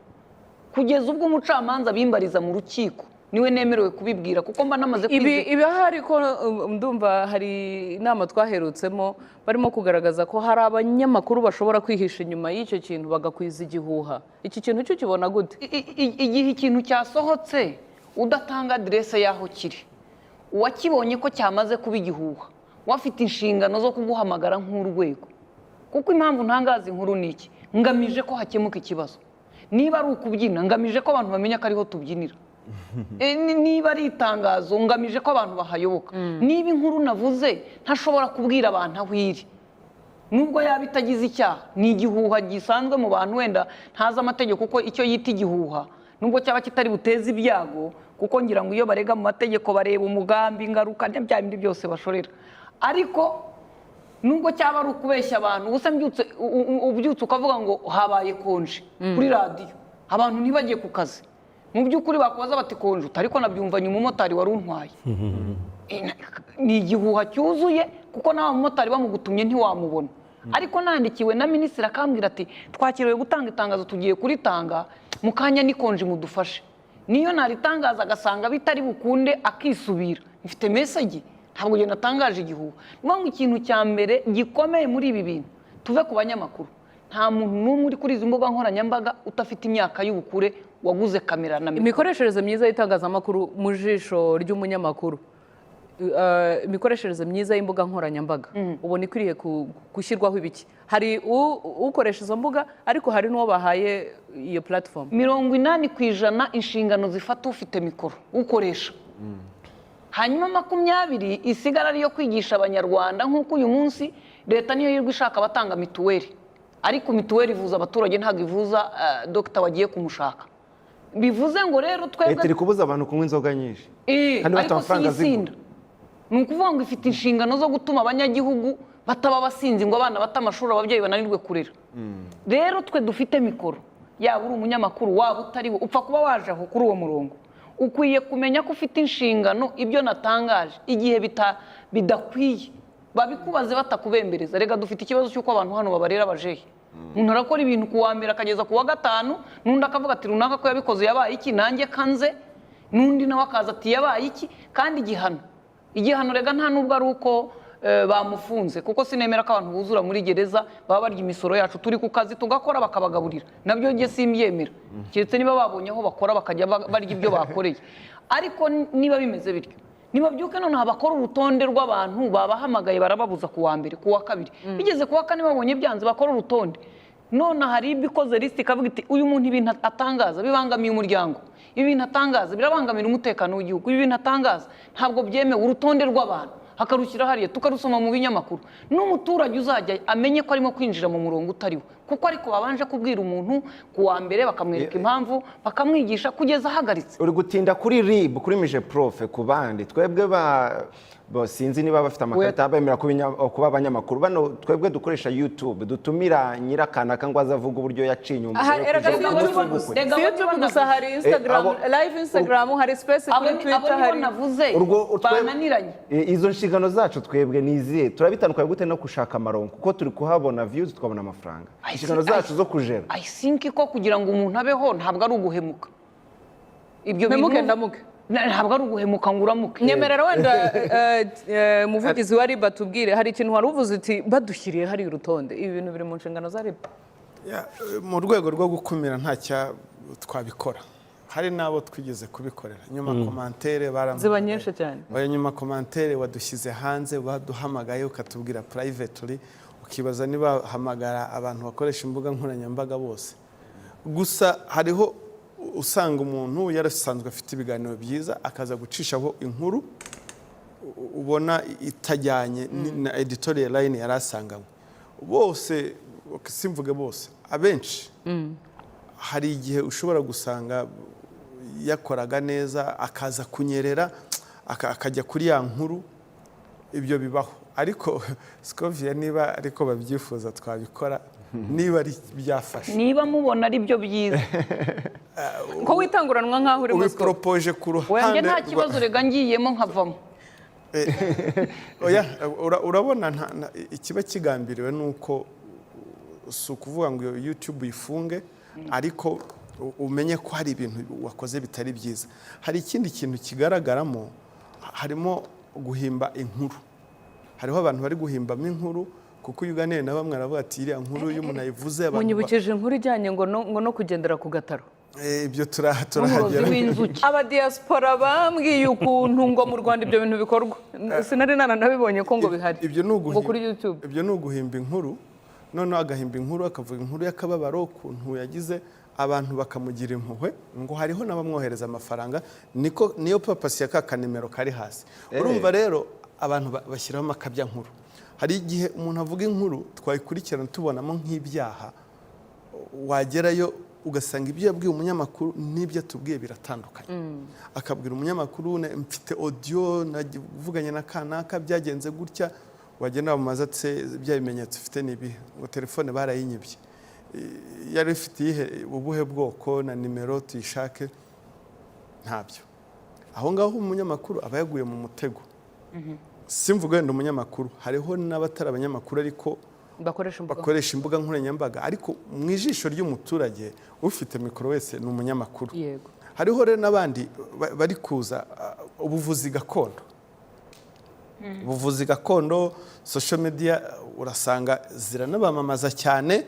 kugeza ubwo umucamanza abimbariza mu rukiko, niwe nemerewe kubibwira, kuko mba namaze Ibi kwizera. Ibi ahari ko ndumva hari inama twaherutsemo barimo kugaragaza ko hari abanyamakuru bashobora kwihisha inyuma y'icyo kintu bagakwiza igihuha. Iki kintu cyo ukibona gute? Igihe ikintu cyasohotse udatanga aderese y'aho kiri, uwakibonye ko cyamaze kuba igihuha, we afite inshingano zo kuguhamagara nk'urwego. Kuko impamvu ntangaza inkuru ni iki? Ngamije ko hakemuka ikibazo. Niba ari ukubyina, ngamije ko abantu bamenya ko ariho tubyinira. Niba ari itangazo, ngamije ko abantu bahayoboka. Niba inkuru navuze ntashobora kubwira abantu aho iri. Nubwo yaba itagize icyaha, ni igihuha gisanzwe mu bantu, wenda ntazi amategeko kuko icyo yita igihuha, nubwo cyaba kitari buteze ibyago, kuko ngira ngo iyo barega mu mategeko bareba umugambi, ingaruka, na bya bindi byose bashorera. Ariko nubwo cyaba ari ukubeshya abantu, ubusa mbyutse ubyutse ukavuga ngo habaye konje kuri radiyo, abantu ntibajye ku kazi, mu by'ukuri bakubaza bati konje uti ariko nabyumvanye umumotari wari untwaye. Ni igihuha cyuzuye, kuko nawe mumotari bamugutumye ntiwamubona. Ariko nandikiwe na minisitiri akambwira ati twakiriwe gutanga itangazo, tugiye kuritanga mu kanya, ni konje mudufashe, niyo naritangaza agasanga bitari bukunde akisubira, mfite message, ntabwo njye natangaje igihuha. Ni ukuvuga ngo ikintu cya mbere gikomeye muri ibi bintu, tuve ku banyamakuru, nta muntu n'umwe uri kuri izi mbuga nkoranyambaga udafite imyaka y'ubukure waguze kamera na mikoro. Imikoreshereze myiza y'itangazamakuru mu jisho ry'umunyamakuru, imikoreshereze myiza y'imbuga nkoranyambaga ubona ikwiriye gushyirwaho ibiki? Hari ukoresha izo mbuga, ariko hari n'uwo bahaye iyo platform. 80% inshingano zifata ufite mikoro, ukoresha, hanyuma 20 isigara ariyo kwigisha Abanyarwanda. Nk'uko uyu munsi leta niyo yirirwa ishaka abatanga mituweli, ariko mituweli ivuza abaturage, ntabwo ivuza dogita wagiye kumushaka. Bivuze ngo rero twebwe Leta iri kubuza abantu kunywa inzoga nyinshi kandi bafite ariko si amafaranga zigura. Isinda ni ukuvuga ngo ifite inshingano zo gutuma abanyagihugu bataba abasinzi, ngo abana bata amashuri, ababyeyi bananirwe kurera. Rero twe dufite mikoro, yaba uri umunyamakuru, waba utari we, upfa kuba waje aho kuri uwo murongo, ukwiye kumenya ko ufite inshingano. Ibyo natangaje, igihe bidakwiye babikubaze batakubembereza. Rega dufite ikibazo cy'uko abantu hano babarera abajehe. Umuntu arakora ibintu ku wa mbere akageza ku wa gatanu, n'undi akavuga ati runaka ko yabikoze yabaye iki, nanjye kanze, n'undi nawe akaza ati yabaye iki. Kandi igihano rega nta nubwo ari uko bamufunze, kuko sinemera ko abantu buzura muri gereza baba barya imisoro yacu. Turi ku kazi tugakora bakabagaburira, nabyo njye simbyemera, keretse niba babonye aho bakora bakajya barya ibyo bakoreye. Ariko niba bimeze bityo, nibabyuke noneho bakora urutonde rw'abantu babahamagaye, barababuza ku wa mbere, ku wa kabiri, bigeze ku wa kane babonye byanze, bakora urutonde. None hari ibyo ikoze lisiti ikavuga iti uyu muntu ibintu atangaza bibangamiye umuryango, ibi bintu atangaza birabangamira umutekano w'igihugu, ibi bintu atangaza ntabwo byemewe. Urutonde rw'abantu akarushyira hariya, tukarusoma mu binyamakuru, n'umuturage uzajya amenye ko arimo kwinjira mu murongo utariwo, kuko ariko babanje kubwira umuntu ku wa mbere, bakamwereka impamvu, bakamwigisha kugeza ahagaritse. Uri gutinda kuri RIB, kuri MIGEPROF, ku bandi twebwe ba sinzi niba bafite amakarita bemera kuba abanyamakuru. Bano twebwe dukoresha YouTube, dutumira nyirakanaka ngo aze avuge uburyo yaciye inyuma Aha, yo erega kuja si ku YouTube munsi gusa. w'ubukwe. Rega Si abo YouTube nibo gusa, hari Instagram, live Instagram, hari space abo kuri abo Twitter, nibo hari navuze bananiranye. Izo nshingano zacu twebwe ni izihe? Turabitandukanye gute no gushaka amaronko? Kuko turi kuhabona views, tukabona amafaranga. Inshingano zacu zo kujera. I think ko kugira ngo umuntu abeho ntabwo ari uguhemuka ibyo Mpemuke bintu. ndamuke. Ntabwo ari uguhemuka ngo uramuke. Nyemerera wenda umuvugizi wa RIB atubwire. Hari ikintu wari uvuze uti badushyiriye hari urutonde. Ibi bintu biri mu nshingano za RIB? Ya, mu rwego rwo gukumira nta cya twabikora, hari n'abo twigeze kubikorera, nyuma commentaire barampamagaye. Ziba nyinshi cyane. Oya, nyuma commentaire wadushyize hanze, baduhamagaye ukatubwira privately, ukibaza niba hamagara abantu bakoresha imbuga nkoranyambaga bose. Gusa hariho usanga umuntu yarasanzwe afite ibiganiro byiza, akaza gucishaho inkuru ubona itajyanye na editorial line yari asanganywe. Bose simvuge bose, abenshi hari igihe ushobora gusanga yakoraga neza akaza kunyerera akajya kuri ya nkuru. Ibyo bibaho, ariko Scovia, niba ariko babyifuza twabikora, niba ari byafashe. Niba mubona ari byo byiza. Ko witanguranwa nk'aho uri Moscow. Ubiporopoje ku Wenge ruhande nta kibazo, rega ngiyemo nkavamo. Oya, urabona ikiba kigambiriwe ni uko si ukuvuga ngo iyo YouTube uyifunge, ariko umenye ko hari ibintu wakoze bitari byiza. Hari ikindi kintu kigaragaramo, harimo guhimba inkuru. Hariho abantu bari guhimbamo inkuru, kuko iyo uganiye na bamwe aravuga ati iriya nkuru iyo umuntu ayivuze abantu Munyibukije inkuru ijyanye ngo no kugendera ku gataro. Ibyo n'umurozi turahagera. w'inzuki. Abadiyasipora bambwiye ukuntu ngo mu Rwanda ibyo bintu bikorwa, sinari nanabibonye ko ngo bihari. Ibyo ni ngo uguhimba kuri YouTube. Ibyo ni uguhimba inkuru. Noneho agahimba inkuru, akavuga inkuru y'akababaro ukuntu yagize, abantu bakamugira impuhwe, ngo hariho n'abamwohereza amafaranga. Niko niyo purpose ya ka kanimero kari hasi. Urumva rero abantu bashyiraho amakabya nkuru. Hari igihe umuntu avuga inkuru twayikurikirana tubonamo nk'ibyaha, wagerayo ugasanga ibyo yabwiye umunyamakuru n'ibyo atubwiye biratandukanye. Akabwira umunyamakuru: "Mfite audio, navuganye na kanaka, byagenze gutya." Wagenda bamubaza ati: "Bya bimenyetso ufite ni ibihe?" Ngo: "Telefone barayinyibye." Yari ifite iyihe, ubuhe bwoko na nimero, tuyishake? Ntabyo. Aho ngaho umunyamakuru aba yaguye mu mutego. Simvuga wenda umunyamakuru, hariho n'abatari abanyamakuru ariko bakoresha imbuga bakoresha imbuga nkoranyambaga, ariko mu ijisho ry'umuturage ufite mikoro wese ni umunyamakuru. Hariho rero n'abandi bari kuza, ubuvuzi gakondo. Ubuvuzi gakondo, social media urasanga ziranabamamaza cyane,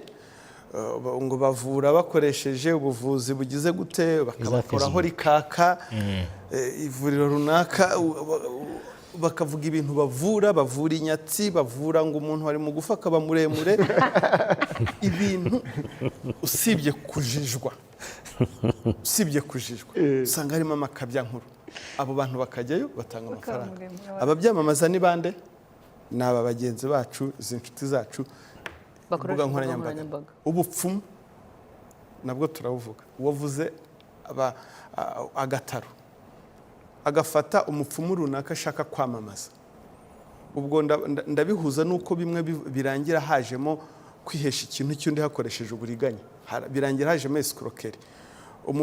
ngo bavura bakoresheje ubuvuzi bugize gute, bakabakoraho rikaka, ivuriro runaka, bakavuga ibintu bavura, bavura inyatsi, bavura ngo umuntu ari mugufi akaba muremure, ibintu usibye kujijwa usanga harimo amakabyankuru. Abo bantu bakajyayo batanga amafaranga. Ababyamamaza ni bande? Ni aba bagenzi bacu, izi nshuti zacu, bakoresha imbuga imbuga nkoranyambaga. nkoranyambaga. Ubupfumu nabwo turabuvuga. Uwavuze agataro, agafata umupfumu runaka ashaka kwamamaza, ubwo ndabihuza n'uko bimwe birangira hajemo kwihesha ikintu cy'undi hakoresheje uburiganya. Birangira hajemo escroquerie.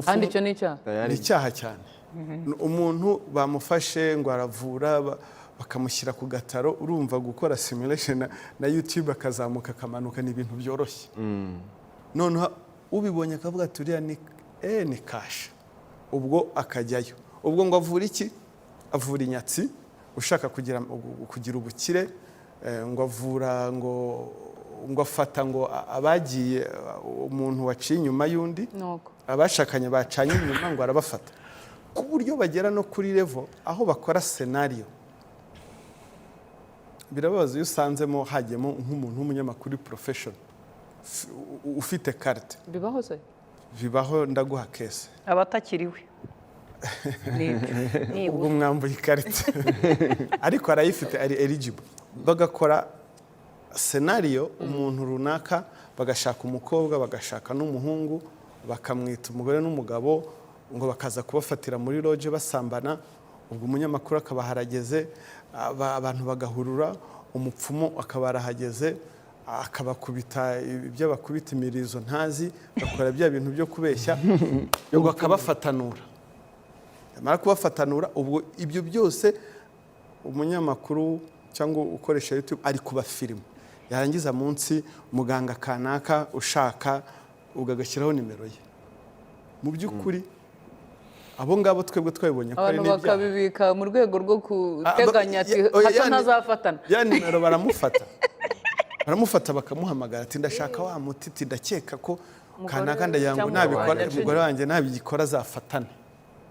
Kandi icyo ni icyaha. Ni icyaha cyane. Umuntu bamufashe ngo aravura, bakamushyira ku gataro. Urumva gukora simulation na YouTube, akazamuka akamanuka, ni ibintu byoroshye. Noneho ubibonye akavuga ati: "Uriya ni kasha." Ubwo akajyayo, ubwo ngo avura iki? Avura inyatsi, ushaka kugira ubukire, ngo avura, ngo afata ngo abagiye, umuntu waciye inyuma y'undi, nuko abashakanye bacanye inyuma, ngo arabafata, ku buryo bagera no kuri level aho bakora scenario. Birababaza iyo usanzemo hagiyemo nk'umuntu w'umunyamakuru professional ufite carte. Bibaho se? Bibaho, ndaguha case. Abatakiriwe. Nibyo. Ubwo mwambuye ikarita, ariko arayifite, ari eligible. Bagakora scenario, umuntu runaka, bagashaka umukobwa, bagashaka n'umuhungu, bakamwita umugore n'umugabo, ngo bakaza kubafatira muri lodge basambana. Ubwo umunyamakuru akaba harageze, abantu bagahurura, umupfumu akaba arahageze, akabakubita ibyo bakubita imirizo ntazi, bakora bya bintu byo kubeshya, ubwo akabafatanura. Yamara kubafatanura, ubwo ibyo byose umunyamakuru cyangwa ukoresha YouTube ari kubafilima, yarangiza munsi muganga kanaka ushaka, ubwo agashyiraho nimero ye. Mu by'ukuri abo ngabo twebwe twabibonye ko ari Abantu n'ibyaha. bakabibika mu rwego rwo guteganya ati Oya, hato ntazafatana. Ya nimero baramufata, bakamuhamagara ati: "Ndashaka wa muti," ati: "Ndakeka ko kanaka, ndagira ngo cyangwa nabikora, wanjye umugore wanjye nabigikora azafatane."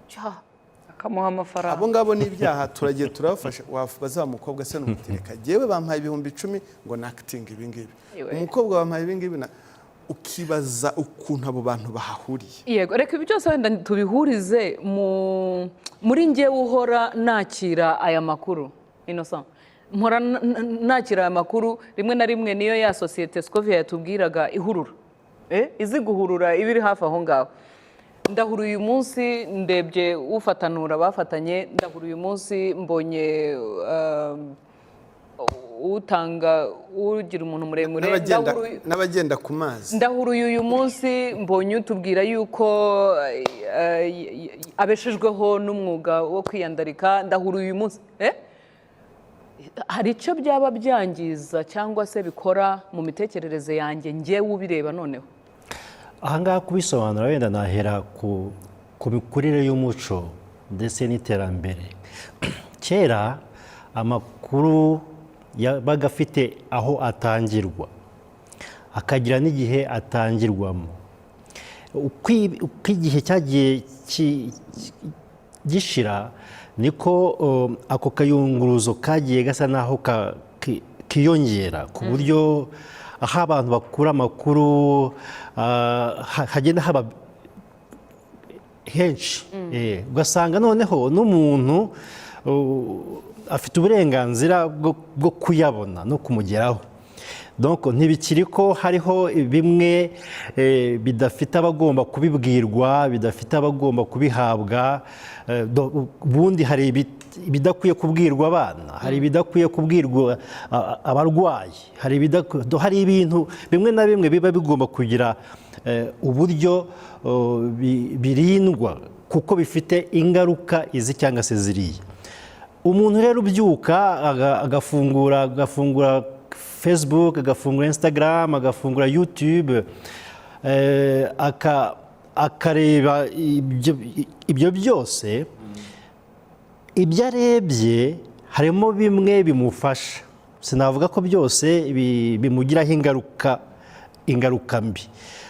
Cya. Akamuha amafaranga. Abo ngabo ni ibyaha, turagiye turabafasha. Wabaza wa mukobwa se n'umutireka: "Jyewe bampaye 10,000 ngo nakitinga ibingibi." Iwe. Umukobwa bampaye ibingibi ukibaza ukuntu abo bantu bahahuriye. Yego, reka ibi byose wenda tubihurize muri njyewe uhora nakira aya makuru. Innocent, mpora nakira aya makuru rimwe na rimwe, niyo ya sosiyete Scovia yatubwiraga ihurura. Izi guhurura iba iri hafi aho ngaho. Ndahura uyu munsi ndebye ufatanura bafatanye, ndahura uyu munsi mbonye utanga ugira umuntu muremure. N'abagenda, n'abagenda ku mazi. Ndahuruye uyu munsi mbonye utubwira yuko abeshejweho n'umwuga wo kwiyandarika. Ndahuruye uyu munsi. Hari icyo byaba byangiza cyangwa se bikora mu mitekerereze yanjye njyewe ubireba noneho? Ahangaha kubisobanura wenda nahera ku mikurire y'umuco ndetse n'iterambere. Kera amakuru yabaga afite aho atangirwa, akagira n'igihe atangirwamo. Uko igihe cyagiye gishira niko ako kayunguruzo kagiye gasa n'aho kiyongera, ku buryo aho abantu bakura amakuru hagenda haba henshi. Ugasanga noneho n'umuntu afite uburenganzira bwo kuyabona no kumugeraho. Donc ntibikiri ko hariho bimwe bidafite abagomba kubibwirwa, bidafite abagomba kubihabwa. Ubundi hari ibidakwiye kubwirwa abana, hari ibidakwiye kubwirwa abarwayi, hari ibintu bimwe na bimwe biba bigomba kugira uburyo birindwa kuko bifite ingaruka izi cyangwa se ziriya. Umuntu rero ubyuka agafungura Facebook, agafungura Instagram, agafungura YouTube, akareba ibyo byose, ibyo arebye harimo bimwe bimufasha. Sinavuga ko byose bimugiraho ingaruka mbi.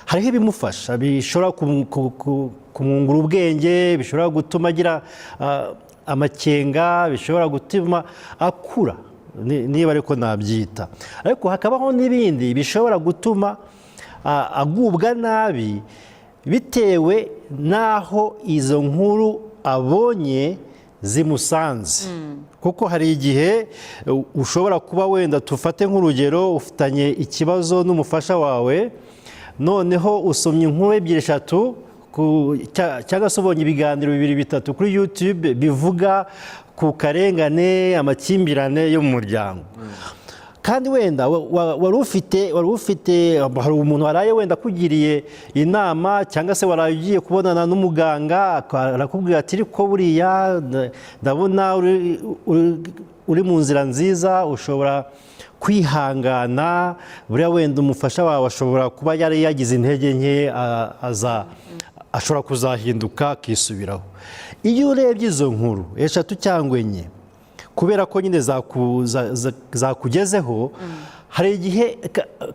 Hariho ibimufasha bishobora kumwungura ubwenge, bishobora gutuma agira amakenga, bishobora gutuma akura, niba ariko nabyita. Ariko hakabaho n'ibindi bishobora gutuma agubwa nabi bitewe n'aho izo nkuru abonye zimusanze, kuko hari igihe ushobora kuba wenda, tufate nk'urugero, ufitanye ikibazo n'umufasha wawe, noneho usomye inkuru ebyiri, eshatu cyangwa se ubonye ibiganiro bibiri, bitatu kuri YouTube bivuga ku karengane, amakimbirane yo mu muryango, kandi wenda wari ufite hari umuntu waraye wenda akugiriye inama, cyangwa se waraye ugiye kubonana n'umuganga, arakubwira ati: "Ariko buriya ndabona uri mu nzira nziza, ushobora kwihangana, buriya wenda umufasha wawe ashobora kuba yari yagize intege nke, aza ashobora kuzahinduka akisubiraho." Iyo urebye izo nkuru eshatu cyangwa enye, kubera ko nyine zakugezeho, hari igihe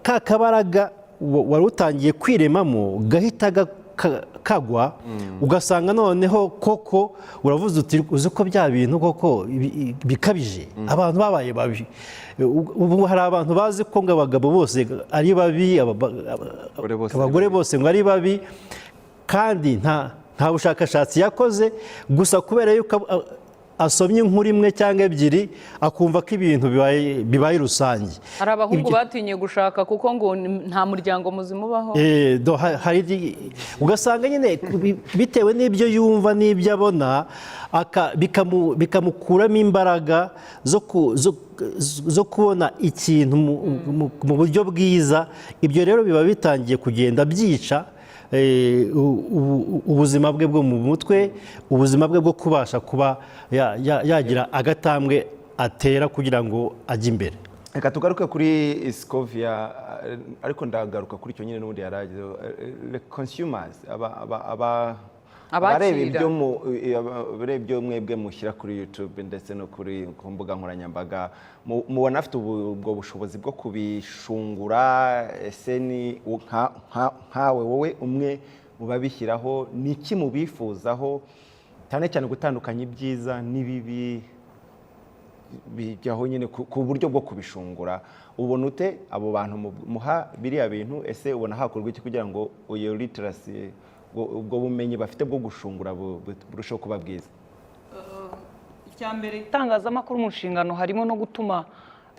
ka kabaraga wari utangiye kwiremamo gahita kagwa, ugasanga noneho koko uravuze uti: "Uzi ko bya bintu koko bikabije, abantu babaye babi." Ubu hari abantu bazi ko ngo abagabo bose ari babi, Abagore bose ari abagore babi. bose ngo ari babi, kandi nta bushakashatsi yakoze, gusa kubera yuko asomye inkuru imwe cyangwa ebyiri akumva ko ibintu bibaye rusange. Hari abahungu batinye gushaka kuko ngo nta muryango muzima ubaho. Hari ugasanga nyine bitewe n'ibyo yumva n'ibyo abona, bikamukuramo imbaraga zo kubona ikintu mu buryo bwiza. Ibyo rero biba bitangiye kugenda byica ubuzima bwe bwo mu mutwe, ubuzima bwe bwo kubasha kuba yagira agatambwe atera kugira ngo ajye imbere. Reka tugaruke kuri Scovia, ariko ndagaruka kuri icyo nyine n'ubundi yaragize le consumers, Abakira. Abareba ibyo mwebwe mushyira kuri YouTube ndetse no ku mbuga nkoranyambaga, mubona afite ubwo bushobozi bwo kubishungura? Ese ni nkawe wowe umwe mu babishyiraho, ni iki mubifuzaho cyane cyane gutandukanya ibyiza n'ibibi bijyaho nyine ku buryo bwo kubishungura? Ubona ute abo bantu muha biriya bintu? Ese ubona hakorwa iki kugira ngo iyo literacy, ubwo bumenyi bafite bwo gushungura burusheho kuba bwiza? Icya mbere, itangazamakuru mu nshingano harimo no gutuma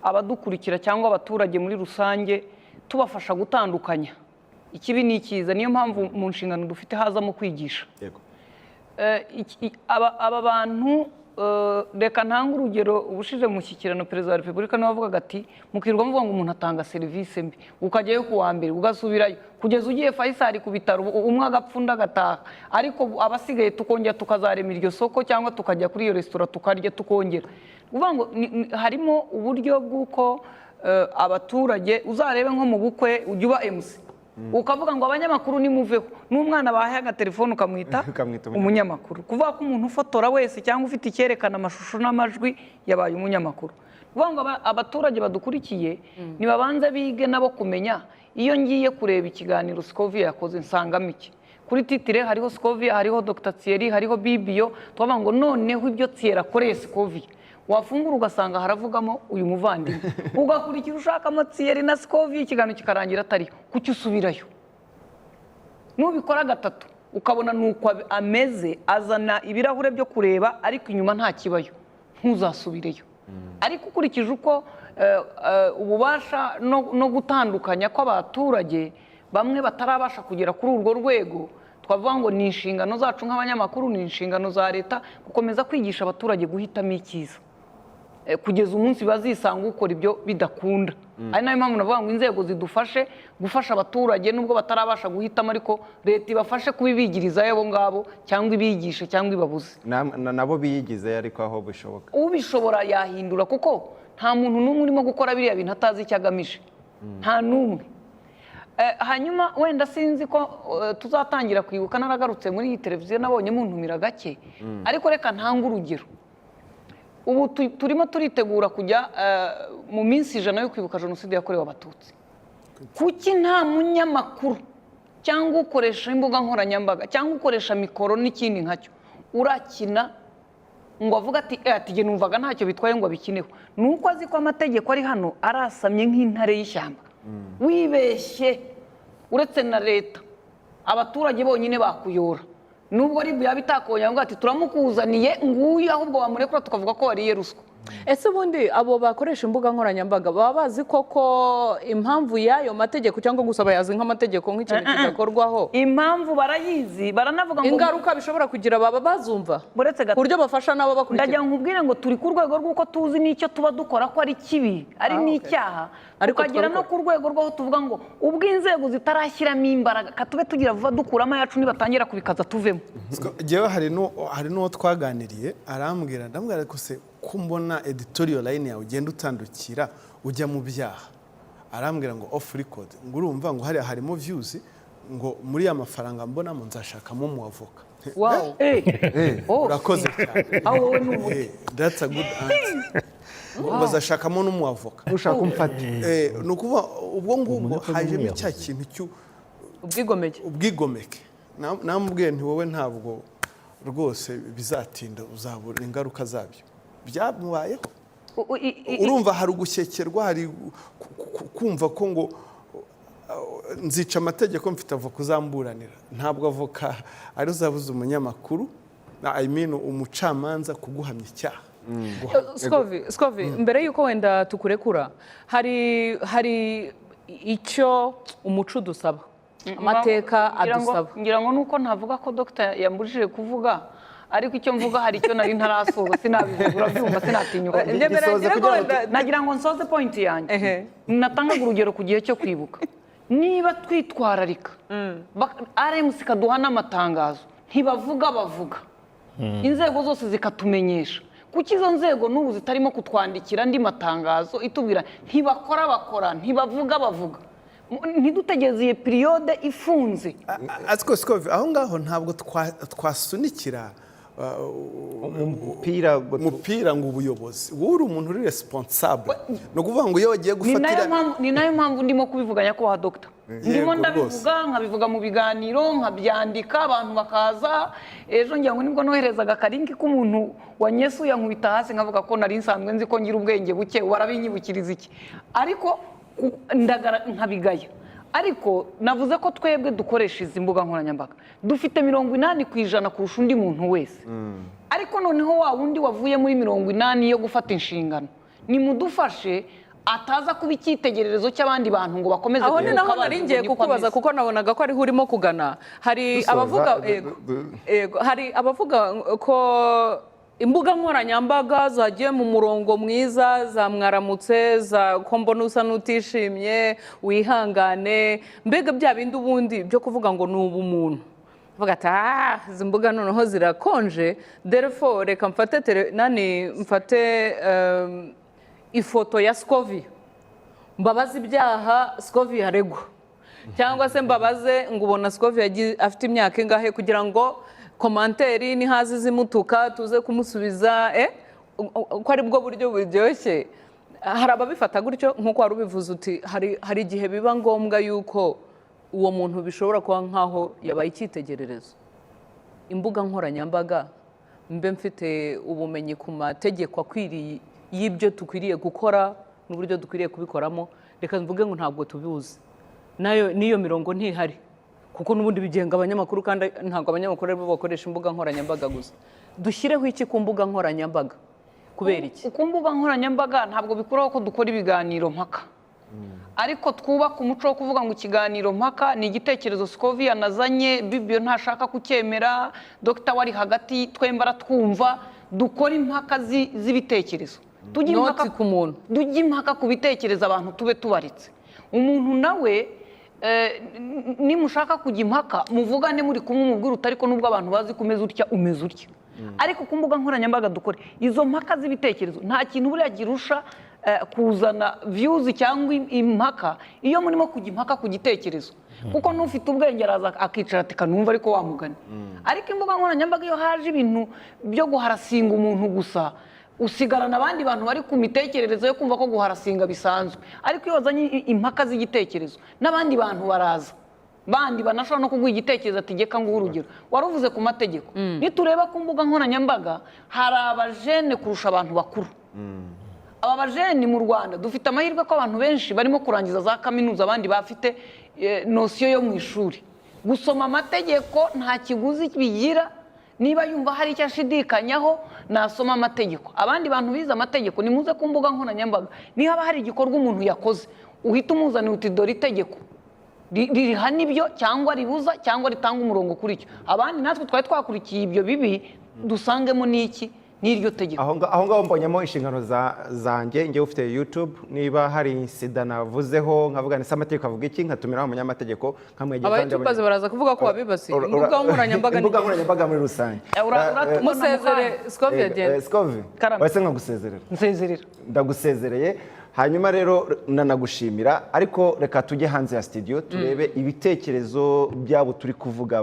abadukurikira cyangwa abaturage muri rusange tubafasha gutandukanya ikibi n'icyiza. Niyo mpamvu mu nshingano dufite hazamo kwigisha. Aba bantu, reka ntange urugero. Ubushize mu mushyikirano, Perezida wa Repubulika niwe wavugaga ati: "Mukirwa muvuga ngo umuntu atanga serivisi mbi, ukajyayo ku wa mbere, ugasubirayo kugeza ugiye Faisal ku bitaro, umwe agapfa undi agataha, ariko abasigaye tukongera tukazarema iryo soko cyangwa tukajya kuri iyo resitora tukarya tukongera." Ni ukuvuga ngo harimo uburyo bw'uko abaturage, uzarebe nko mu bukwe, ujya uba MC ukavuga ngo abanyamakuru nimuveho, n'umwana bahaye agatelefone ukamwita Ukamwita umunyamakuru. Kuvuga ko umuntu ufotora wese cyangwa ufite icyerekana amashusho n'amajwi yabaye umunyamakuru. Kuvuga ngo abaturage badukurikiye nibabanze bige nabo kumenya: iyo ngiye kureba ikiganiro Scovia yakoze nsangamo iki? Kuri titre hariho Scovia, hariho Dr Thierry, hariho Bibiyo. Tukavuga ngo noneho ibyo Thierry akoreye Scovia, wafungura ugasanga haravugamo uyu muvandimwe, ugakurikira ushakamo Thierry na Scovia, ikiganiro kikarangira atariho. Kuki usubirayo? Nubikora gatatu ukabona ni uko ameze, azana ibirahure byo kureba ariko inyuma nta kibayo, Ntuzasubireyo. Ariko ukurikije uko ububasha no gutandukanya kw'abaturage, bamwe batarabasha kugera kuri urwo rwego, twavuga ngo ni inshingano zacu nk'abanyamakuru, ni inshingano za leta gukomeza kwigisha abaturage guhitamo icyiza, kugeza umunsi bazisanga ukora ibyo bidakunda. Ari nayo mpamvu navuga ngo inzego zidufashe gufasha abaturage, nubwo batarabasha guhitamo, ariko leta ibafashe kubibigirizayo abo ngabo, cyangwa ibigishe cyangwa ibabuze. Nabo biyigize, ariko aho bishoboka. Ubishobora yahindura, kuko nta muntu n'umwe urimo gukora biriya bintu atazi icyo agamije, nta n'umwe. Hanyuma wenda sinzi ko tuzatangira kwibuka naragarutse muri iyi televiziyo, nabonye muntumira gake, ariko reka ntange urugero. Ubu turimo turitegura kujya mu minsi 100 yo kwibuka Jenoside yakorewe Abatutsi. Kuki nta munyamakuru cyangwa ukoresha imbuga nkoranyambaga cyangwa ukoresha mikoro n'ikindi nkacyo urakina ngo avuge ati ati jye numvaga ntacyo bitwaye, ngo abikineho? Ni uko azi ko amategeko ari hano arasamye nk'intare y'ishyamba. Wibeshye, uretse na leta, abaturage bonyine bakuyora. Nubwo RIB yaba itakongera ngo ati turamukuzaniye nguyu, ahubwo wamurekura tukavuga ko wariye ruswa. Ese ubundi abo bakoresha imbuga nkoranyambaga baba bazi koko impamvu y'ayo mategeko, cyangwa gusa bayazi nk'amategeko, nk'ikintu kidakorwaho? Impamvu barayizi, baranavuga ngo Ingaruka bishobora kugira baba bazumva, Uretse gato. ku buryo bafasha n'abo bakurikira? Ndagira ngo nkubwire ngo turi ku rwego rw'uko tuzi n'icyo tuba dukora ko ari kibi, ari n'icyaha, Ariko tukagera no tukabikora. ku rwego rw'aho tuvuga ngo ubwo inzego zitarashyiramo imbaraga, katube tugira vuba dukuramo ayacu, nibatangira kubikaza tuvemo. Njyewe hari n'uwo twaganiriye, arambwira, ndamubwira ko se ko mbona editorial line yawe ugenda utandukira ujya mu byaha? Arambwira ngo off record, ngo urumva ngo hariya harimo views, ngo muri ya mafaranga mbonamo nzashakamo umu avoka. Wow. Oh, Urakoze cyane. Aho wowe ni umuti. That's a good answer. Ngo bazashakamo n'umu avoka. Ushaka umfate. Ni ukuvuga ubwo ngubwo Umuntu hajemo yavuze. cya kintu cy'u Ubwigomeke. Ubwigomeke. Namubwiye nti wowe ntabwo rwose bizatinda uzabura ingaruka zabyo. Byamubayeho. Urumva hari ugushyekerwa, hari kumva ko ngo nzica amategeko, mfite avoka uzamburanira. Ntabwo avoka ari uzabuza umunyamakuru, I mean umucamanza, kuguhamya icyaha. Scovi, mbere y'uko wenda tukurekura, hari icyo umuco udusaba, amateka adusaba. Ngira ngo nuko ntavuga ko dogita yambujije kuvuga, ariko icyo mvuga hari icyo nari ntarasoza, sinabivuga, urabyumva, sinatinyuka. Ngemera Gisoze ngira ngo kugira ngo wenda Nagira ngo nsoze point yanjye. Natangaga urugero ku gihe cyo kwibuka. Niba twitwararika, RMC ikaduha n'amatangazo, ntibavuga bavuga, inzego zose zikatumenyesha, kuki izo nzego n'ubu zitarimo kutwandikira andi matangazo itubwira ntibakora bakora, ntibavuga bavuga? Ntidutegereze iyi période ifunze. Ariko Scovi, aho ngaho ntabwo twasunikira Umupira umupira ngo ubuyobozi. Wowe uri umuntu uri responsable, ni ukuvuga ngo iyo wagiye Ni gufatira nayo mpamvu, ni nayo mpamvu ndimo kubivuga, nyakubahwa dogita, ndimo ndabivuga, nkabivuga mu biganiro, nkabyandika, abantu bakaza. Ejo ngira ngo nibwo noherezaga aka link k'umuntu wanyesuye ankubita hasi, nkavuga ko nari nsanzwe nzi ko ngira ubwenge buke, warabinyibukiriza iki? Ariko nkabigaya. Ariko navuze ko twebwe dukoresha izi mbuga nkoranyambaga dufite 80% kurusha undi muntu wese. Ariko noneho wa wundi wavuye muri 80 yo gufata inshingano, nimudufashe ataza kuba icyitegererezo cy'abandi bantu ngo bakomeze Aho ni kuvuka naho bazi nari ngo ngiye niko kukubaza, ameze. kuko nabonaga ko ariho urimo kugana. Hari Dusoza, abavuga yego, hari abavuga ko imbuga nkoranyambaga zagiye mu murongo mwiza, za mwaramutse, za ko mbona usa n'utishimye, wihangane, mbega bya bindi ubundi byo kuvuga ngo ni ubumuntu. Bavuga ati ah, izi mbuga noneho zirakonje, therefore reka mfate nani, mfate ifoto ya Scovi, mbabaze ibyaha Scovi aregwa, cyangwa se mbabaze ngo ubona Scovi afite imyaka ingahe, kugira ngo commentaire nihaza zimutuka tuze kumusubiza ko ari bwo buryo buryoshye. Hari ababifata gutyo nk'uko wari ubivuze uti hari igihe biba ngombwa yuko uwo muntu bishobora kuba nk'aho yabaye icyitegererezo. Imbuga nkoranyambaga, mbe mfite ubumenyi ku mategeko akwiriye y'ibyo dukwiriye gukora n'uburyo dukwiriye kubikoramo, reka mvuge ngo ntabwo tubizi, nayo n'iyo mirongo ntihari, kuko n'ubundi bigenga abanyamakuru, kandi ntabwo abanyamakuru aribo bakoresha imbuga nkoranyambaga gusa. Dushyireho iki ku mbuga nkoranyambaga? Kubera iki? Ku mbuga nkoranyambaga ntabwo bikuraho ko dukora ibiganiro mpaka, ariko twubaka umuco wo kuvuga ngo ikiganiro mpaka ni igitekerezo Scovia nazanye, Bibiyo ntashaka kucyemera, dogita wari hagati, twembi aratwumva. Dukora impaka z'ibitekerezo, tujye Not impaka ku muntu. Tujye impaka ku bitekerezo, abantu tube tubaritse. Umuntu nawe nimushaka kujya impaka, muvugane muri kumwe, umubwire uti: "Ariko nubwo abantu bazi ko umeze utya, umeze utya." Ariko ku mbuga nkoranyambaga dukore izo mpaka z'ibitekerezo. Nta kintu buriya kirusha kuzana views cyangwa impaka iyo murimo kujya impaka ku gitekerezo, kuko n'ufite ubwenge araza akicara ati: "Kanumva ariko wamugani." Ariko imbuga nkoranyambaga, iyo haje ibintu byo guharasinga umuntu gusa, usigarana abandi bantu bari ku mitekerereze yo kumva ko guharasinga bisanzwe. Ariko iyo wazanye impaka z'igitekerezo, n'abandi bantu baraza, bandi banashobora no kuguha igitekerezo ati: "Geka nguhe urugero." Wari uvuze ku mategeko. Nitureba ku mbuga nkoranyambaga, hari abajene kurusha abantu bakuru. Aba bajeni mu Rwanda dufite amahirwe ko abantu benshi barimo kurangiza za kaminuza, abandi bafite notion yo mu ishuri. Gusoma amategeko nta kiguzi bigira. Niba yumva hari icyo ashidikanyaho, nasoma amategeko. Abandi bantu bize amategeko, nimuze ku mbuga nkoranyambaga, niba hari igikorwa umuntu yakoze, uhita umuzanira uti: "Dore itegeko rihana ibyo, cyangwa ribuza, cyangwa ritanga umurongo kuri icyo." Abandi natwe twari twakurikiye ibyo bibi, dusangemo n'iki n'iryo tegeko. Aho ngaho mbonyemo inshingano zanjye, njyewe ufite YouTube. Niba hari sida navuzeho, nkavuga ni se amategeko avuga iki, nkatumiraho umunyamategeko, nkamwegeza. Aba youtubers baraza kuvuga ko wabibasiye imbuga nkoranyambaga. Imbuga nkoranyambaga muri rusange. Uratubona mu Musezere. kanya. Scovia, agenda. Scovi, Karame. wese nkagusezerera. Nsezerera. Ndagusezereye. Hanyuma rero nanagushimira, ariko reka tujye hanze ya studio turebe ibitekerezo byabo turi kuvuga,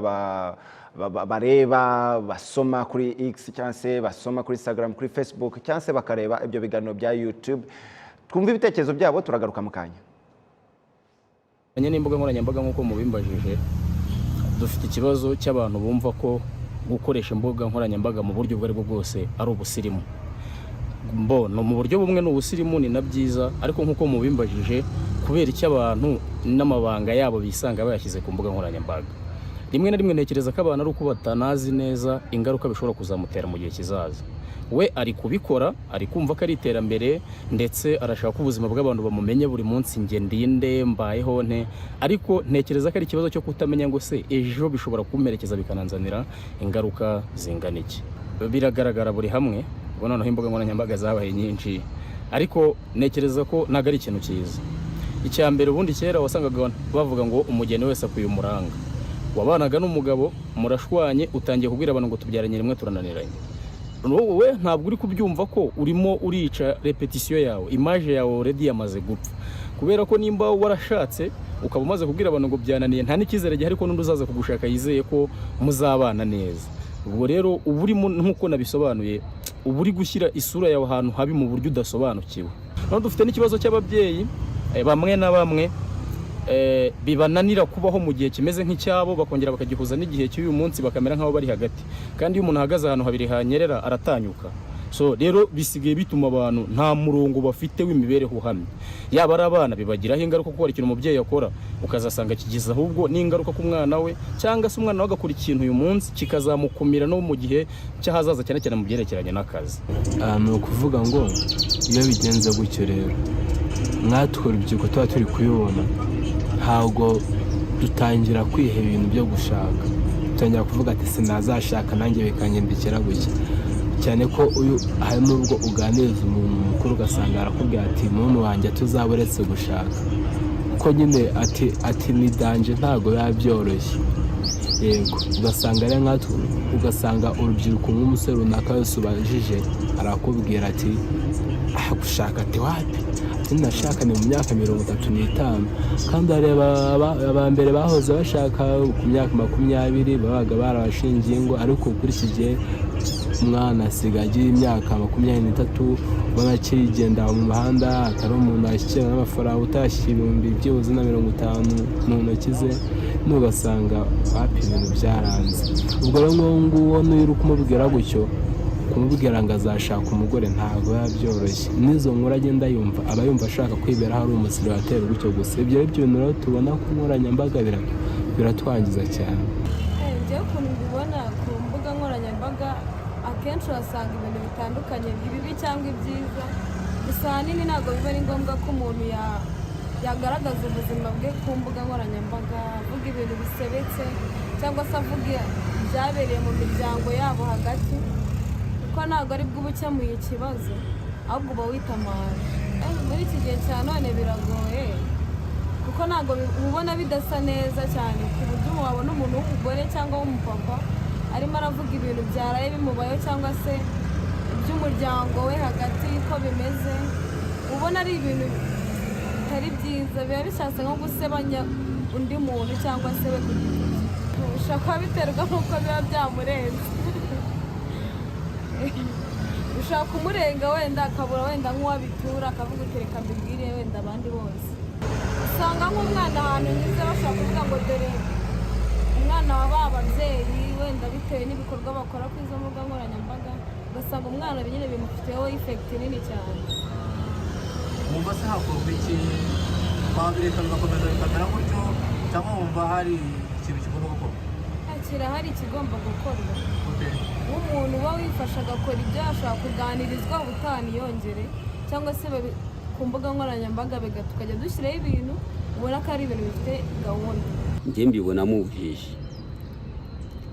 bareba, basoma kuri X, cyangwa se basoma kuri Instagram, kuri Facebook, cyangwa se bakareba ibyo biganiro bya YouTube. Twumve ibitekerezo byabo, turagaruka mu kanya. Bijyanye n'imbuga nkoranyambaga, nk'uko mubimbajije, dufite ikibazo cy'abantu bumva ko gukoresha imbuga nkoranyambaga mu buryo ubwo aribwo bwose ari ubusirimu. Mbo no mu buryo bumwe ni ubusirimu, ni na byiza. Ariko nk'uko mubimbajije, kubera icyo abantu n'amabanga yabo bisanga bayashyize ku mbuga nkoranyambaga, rimwe na rimwe ntekereza ko abantu ari uko batanazi neza ingaruka bishobora kuzamutera mu gihe kizaza. We ari kubikora, ari kumva ko ari iterambere, ndetse arashaka ko ubuzima bw'abantu bamumenye buri munsi: nge ndinde, mbayeho nte? Ariko ntekereza ko ari ikibazo cyo kutamenya ngo se ejo bishobora kumperekeza bikananzanira ingaruka zingana iki. Biragaragara buri hamwe ubwo noneho imbuga nkoranyambaga zabaye nyinshi, ariko ntekereza ko ntabwo ari ikintu cyiza. Icya mbere, ubundi kera wasangaga bavuga ngo umugeni wese akwiye umuranga. Wabanaga n'umugabo murashwanye, utangiye kubwira abantu ngo tubyaranye rimwe turananiranye. Wowe ntabwo uri kubyumva ko urimo urica réputation yawe, image yawe already yamaze gupfa, kubera ko nimba warashatse ukaba umaze kubwira abantu ngo byananiye, nta n'icyizere gihari ko n'undi uzaza kugushaka yizeye ko muzabana neza. Ubwo rero uba urimo, nk'uko nabisobanuye, uba uri gushyira isura yawe ahantu habi mu buryo udasobanukiwe. Noneho dufite n'ikibazo cy'ababyeyi bamwe na bamwe bibananira kubaho mu gihe kimeze nk'icyabo, bakongera bakagihuza n'igihe cy'uyu munsi, bakamera nk'aho bari hagati. Kandi iyo umuntu ahagaze ahantu habiri hanyerera, aratanyuka. So rero bisigaye bituma abantu nta murongo bafite w'imibereho uhamye. Yaba ari abana, bibagiraho ingaruka, kuko hari ikintu umubyeyi akora ukazasanga kigize ahubwo n'ingaruka ku mwana we, cyangwa se umwana we agakora ikintu uyu munsi kikazamukumira no mu gihe cy'ahazaza, cyane cyane mu byerekeranye n'akazi. Ni ukuvuga ngo iyo bigenze gutyo rero, nkatwe urubyiruko tuba turi kubibona, ntabwo dutangira kwiha ibintu byo gushaka, dutangira kuvuga ati: "Sinazashaka nanjye bikangendekera gutya." Cyane ko uyu hari n'ubwo uganiriza umuntu mukuru, ugasanga arakubwira ati: "Muntu wanjye, tuzaba uretse gushaka," kuko nyine ati ni danger, ntabwo biba byoroshye. Yego, ugasanga rero nkatwe, ugasanga urubyiruko, nk'umusore runaka wese ubajije arakubwira ati: "Ah, gushaka," ati: "Wapi," ati: "Nashaka ni mu myaka 35." Kandi areba aba mbere bahoze bashaka ku myaka 20, babaga barabashingiye ingo. Ariko kuri iki gihe umwana asigaye agira imyaka 23, ubona akigenda mu muhanda, atari umuntu washyikira n'amafaranga, utashyira ibihumbi byibuze na 50 mu ntoki ze, n'ugasanga wapi, ibintu byaranze. Ubwo rero nk'uwo nguwo niyo uri kumubwira gutyo, kumubwira ngo azashaka umugore ntabwo biba byoroshye. N'izo nkuru agenda yumva, aba yumva ashaka kwiberaho ari umusiribateri gutyo gusa. Ibyo ari byo bintu rero tubona ku nkoranyambaga biratwangiza cyane. Njyewe ukuntu mbibona ku mbuga nkoranyambaga Akenshi uhasanga ibintu bitandukanye, ibibi cyangwa ibyiza. Gusa ahanini ntabwo biba ari ngombwa ko umuntu yagaragaza ubuzima bwe ku mbuga nkoranyambaga, avuga ibintu bisebetse cyangwa se avuga ibyabereye mu miryango yabo hagati, kuko ntabwo ari bwo uba ukemuye ikibazo, ahubwo uba witamaje. Muri iki gihe cya none biragoye, kuko ntabwo uba ubona bidasa neza cyane, ku buryo wabona umuntu w'umugore cyangwa w'umupapa arimo aravuga ibintu byaraye bimubayeho cyangwa se iby'umuryango we hagati uko bimeze, ubona ari ibintu bitari byiza, biba bishatse nko gusebanya undi muntu cyangwa se we ku giti cye. Bishobora kuba biterwa n'uko biba byamurenze, bishobora kumurenga, wenda akabura wenda nk'uwabitura, akavuga uti: "Reka mbibwire wenda abandi bose." Usanga nk'umwana ahantu unyuze bashobora kuvuga ngo: "Dore umwana wa ba babyeyi," wenda bitewe n'ibikorwa bakora kuri izo mbuga nkoranyambaga, ugasanga umwana nyine bimufiteho effect nini cyane. Wumva se hakorwa iki? Twabireka bigakomeza bikamera gutyo, cyangwa wumva hari ikintu kigomba gukorwa? Kirahari ikigomba gukorwa. Gute? Nk'umuntu uba wifashe agakora ibyo, ashobora kuganirizwa ubutaha ntiyongere, cyangwa se ku mbuga nkoranyambaga tukajya dushyiraho ibintu ubona ko ari ibintu bifite gahunda. Njye mbibonamo ubujiji.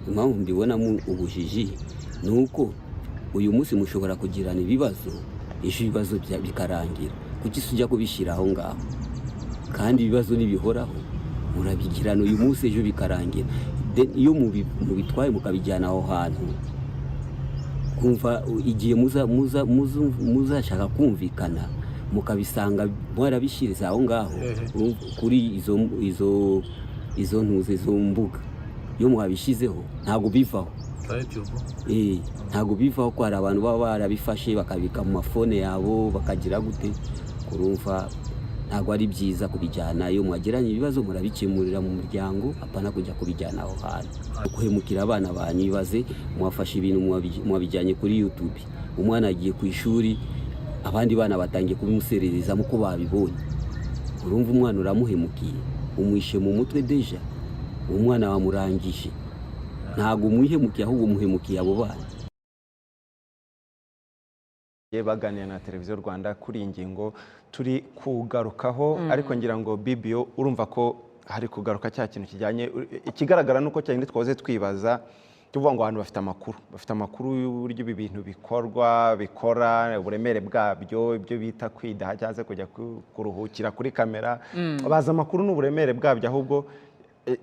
Impamvu mbibonamo ubujiji ni uko uyu munsi mushobora kugirana ibibazo, ejo ibibazo bikarangira. Kuki se ujya kubishyira aho ngaho? Kandi ibibazo ntibihoraho, murabigirana uyu munsi, ejo bikarangira. Iyo mubitwaye mukabijyana aho hantu, kumva igihe muzashaka kumvikana, mukabisanga mwarabishyiriza aho ngaho kuri izo ntuze, izo mbuga. Iyo mwabishyizeho ntabwo bivaho. Za YouTube. Ntabwo bivaho, ko hari abantu baba barabifashe bakabika mu mafone yabo, bakagira gute. Kurumva ntabwo ari byiza kubijyana. Iyo mwagiranye ibibazo murabikemurira mu muryango, apana kujya kubijyana aho hantu, guhemukira abana banyu. Ibaze mwafashe ibintu mwabijyanye kuri YouTube, umwana agiye ku ishuri, abandi bana batangiye kubimusererezamo ko babibonye. Urumva umwana uramuhemukiye, umwishe mu mutwe déjà, uwo mwana wamurangije. Ntabwo umwihemukiye, ahubwo umuhemukiye abo bana. Baganira na Televiziyo Rwanda kuri iyi ngingo turi kugarukaho. Ariko ngira ngo bibiyo urumva ko hari kugaruka cya kintu kijyanye, ikigaragara ni uko cyane twahoze twibaza, tuvuga ngo abantu bafite amakuru y'uburyo ibi bintu bikorwa, bikora, uburemere bwabyo, ibyo bita kwidaha cyangwa se kujya kuruhukira kuri kamera. Bazi amakuru n'uburemere bwabyo, ahubwo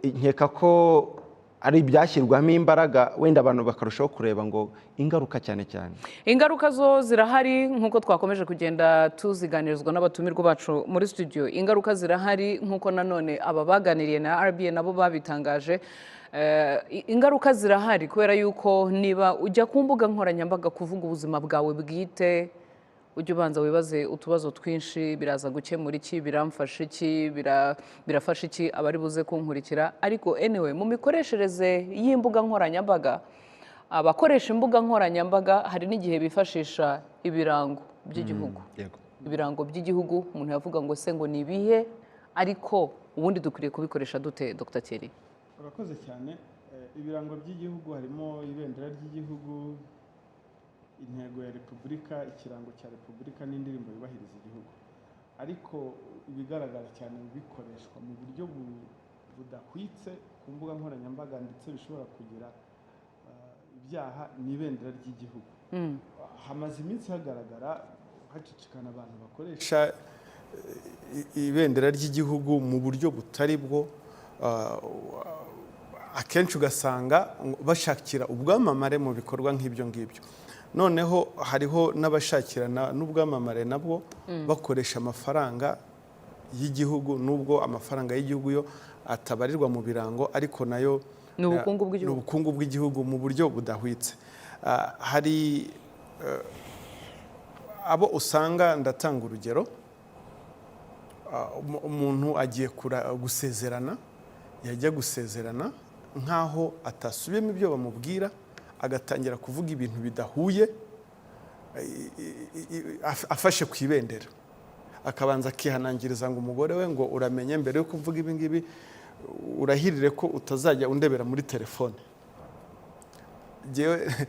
nkeka ko ari ibyashyirwamo imbaraga, wenda abantu bakarushaho kureba ngo ingaruka cyane cyane. Ingaruka zo zirahari, nk'uko twakomeje kugenda tuziganirizwa n'abatumirwa bacu muri studio. Ingaruka zirahari, nk'uko nanone aba baganiriye na RBA nabo babitangaje. Ingaruka zirahari kubera yuko niba ujya ku mbuga nkoranyambaga kuvuga ubuzima bwawe bwite, ujye ubanza wibaze utubazo twinshi: biraza gukemura iki? Biramfasha iki? Birafasha iki abari buze kunkurikira? Ariko anyway, mu mikoreshereze y'imbuga nkoranyambaga, abakoresha imbuga nkoranyambaga hari n'igihe bifashisha ibirango by'igihugu. Ibirango by'igihugu, umuntu yavuga ngo se ngo ni ibihe? Ariko ubundi dukwiriye kubikoresha dute, Dr Thierry? Urakoze cyane. Ibirango by'igihugu harimo ibendera ry'igihugu, intego ya repubulika, ikirango cya repubulika n'indirimbo yubahiriza igihugu. Ariko ibigaragara cyane bikoreshwa mu buryo budahwitse ku mbuga nkoranyambaga, ndetse bishobora kugira ibyaha, ni ibendera ry'igihugu. Hamaze iminsi hagaragara hacicikana abantu bakoresha ibendera ry'igihugu mu buryo butari bwo. Akenshi ugasanga bashakira ubwamamare mu bikorwa nk'ibyo ngibyo. Noneho hariho n'abashakirana n'ubwamamare nabwo bakoresha amafaranga y'igihugu, nubwo amafaranga y'igihugu yo atabarirwa mu birango, ariko nayo Ni ubukungu bw'igihugu. Ni ubukungu bw'igihugu mu buryo budahwitse. Hari abo usanga, ndatanga urugero, umuntu agiye gusezerana, yajya gusezerana nk'aho atasubiyemo ibyo bamubwira, agatangira kuvuga ibintu bidahuye, afashe ku ibendera, akabanza akihanangiriza ngo umugore we ngo: "Uramenye mbere yo kuvuga ibi ngibi urahirire ko utazajya undebera muri telefone." Njyewe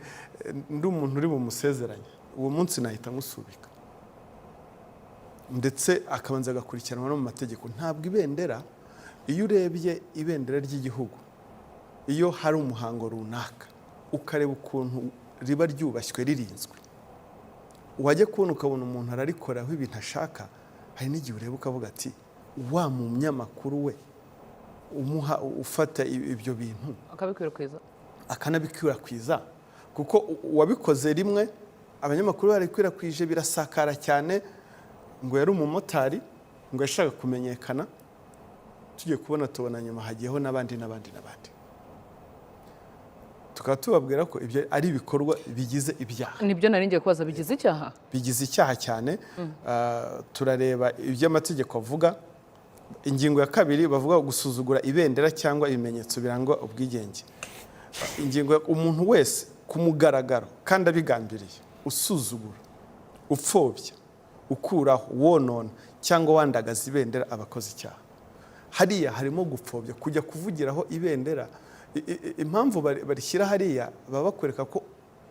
ndi umuntu uri bumusezeranye, uwo munsi nahita musubika, ndetse akabanza agakurikiranwa no mu mategeko. Ntabwo ibendera, iyo urebye ibendera ry'igihugu, iyo hari umuhango runaka, ukareba ukuntu riba ryubashywe, ririnzwe, wajya kubona ukabona umuntu ararikoraho ibintu ashaka. Hari n'igihe ureba ukavuga ati: "Wa munyamakuru we umuha ufata ibyo bintu akabikwirakwiza, akanabikwirakwiza." Kuko uwabikoze rimwe, abanyamakuru barabikwirakwije, birasakara cyane, ngo yari umumotari, ngo yashaka kumenyekana. Tugiye kubona tubona nyuma hagiyeho n'abandi n'abandi n'abandi. Tukaba tubabwira ko ibyo ari ibikorwa bigize ibyaha. Nibyo nari ngiye kubaza: bigize icyaha? Bigize icyaha cyane. Turareba ibyo amategeko avuga. Ingingo ya kabiri bavuga gusuzugura ibendera cyangwa ibimenyetso biranga ubwigenge. Ingingo umuntu wese ku mugaragaro kandi abigambiriye usuzugura, upfobya, ukuraho, wonona cyangwa wandagaza ibendera aba akoze icyaha. Hariya harimo gupfobya, kujya kuvugiraho ibendera. Impamvu barishyira hariya, baba bakwereka ko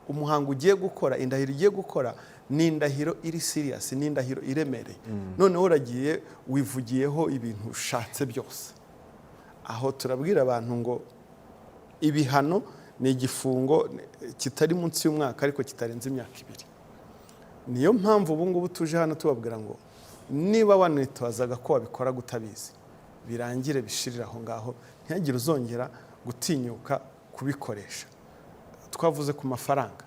umuhango ugiye gukora, indahiro ugiye gukora, ni indahiro iri serious, ni indahiro iremereye. Noneho uragiye wivugiyeho ibintu ushatse byose. Aho turabwira abantu ngo ibihano ni igifungo kitari munsi y'umwaka ariko kitarenze imyaka 2. Niyo mpamvu ubu ngubu tuje hano tubabwira ngo niba wanitwazaga ko wabikora utabizi, birangire, bishirire aho ngaho, ntihagire uzongera gutinyuka kubikoresha. Twavuze ku mafaranga.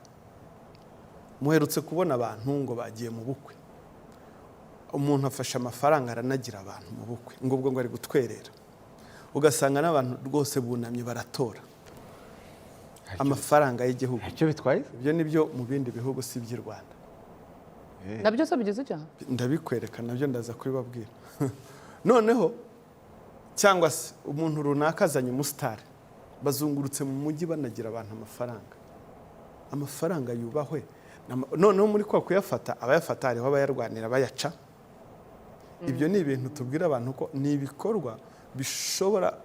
Muherutse kubona abantu ngo bagiye mu bukwe, umuntu afashe amafaranga aranagira abantu mu bukwe, ngo ubwo ngo ari gutwerera, ugasanga n'abantu rwose bunamye baratora amafaranga y'igihugu. Icyo bitwaye? Ibyo ni byo mu bindi bihugu, si iby'i Rwanda. Nabyo se bigize icyaha? Ndabikwereka nabyo, ndaza kubibabwira. Noneho cyangwa se umuntu runaka azanye umusitari, bazungurutse mu mujyi banagira abantu amafaranga. Amafaranga yubahwe. Noneho muri kwa kuyafata, abayafata hariho abayarwanira bayaca. Ibyo ni ibintu tubwira abantu ko ni ibikorwa bishobora,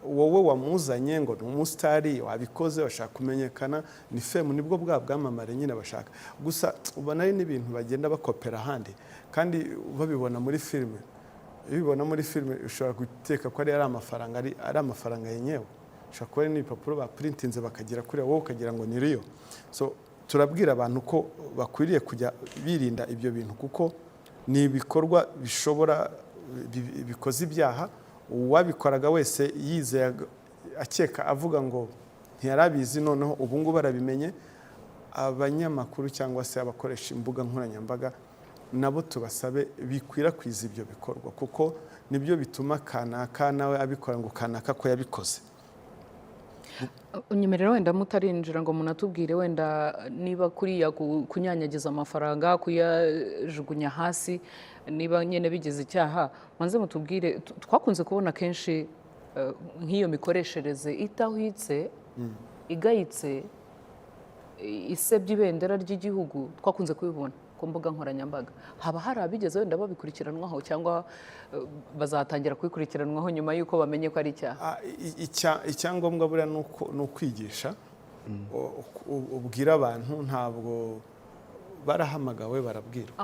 wowe wamuzanye ngo ni umusitari, wabikoze bashaka kumenyekana, ni fame, nibwo bwa bwamamare nyine bashaka. Gusa ubona ari n'ibintu bagenda bakopera ahandi, kandi babibona muri filime. Iyo ubibona muri filime ushobora guteka ko ari amafaranga, ari amafaranga yenyewe, ushobora kuba ari n'ibipapuro bapurintinze bakagira kuriya, wowe ukagira ngo ni riyo. So turabwira abantu ko bakwiriye kujya birinda ibyo bintu, kuko ni ibikorwa bishobora bikoze ibyaha. Uwabikoraga wese yizeye, akeka, avuga ngo ntiyarabizi, noneho ubu ngubu arabimenye. Abanyamakuru cyangwa se abakoresha imbuga nkoranyambaga nabo tubasabe bikwirakwiza ibyo bikorwa, kuko nibyo bituma kanaka nawe abikora, ngo kanaka ko yabikoze. Unyemerera wenda mutarinjira ngo munatubwire wenda niba kuriya kunyanyagiza amafaranga, kuyajugunya hasi, niba nyine bigize icyaha, manze mutubwire. Twakunze kubona kenshi nk'iyo mikoreshereze itahwitse, igayitse, isebya ibendera ry'igihugu, twakunze kubibona ku mbuga nkoranyambaga. Haba hari abigeze wenda babikurikiranwaho, cyangwa bazatangira kubikurikiranwaho nyuma y'uko bamenye ko ari icyaha? Icyangombwa buriya ni ukwigisha. Ubwira abantu, ntabwo barahamagawe, barabwirwa.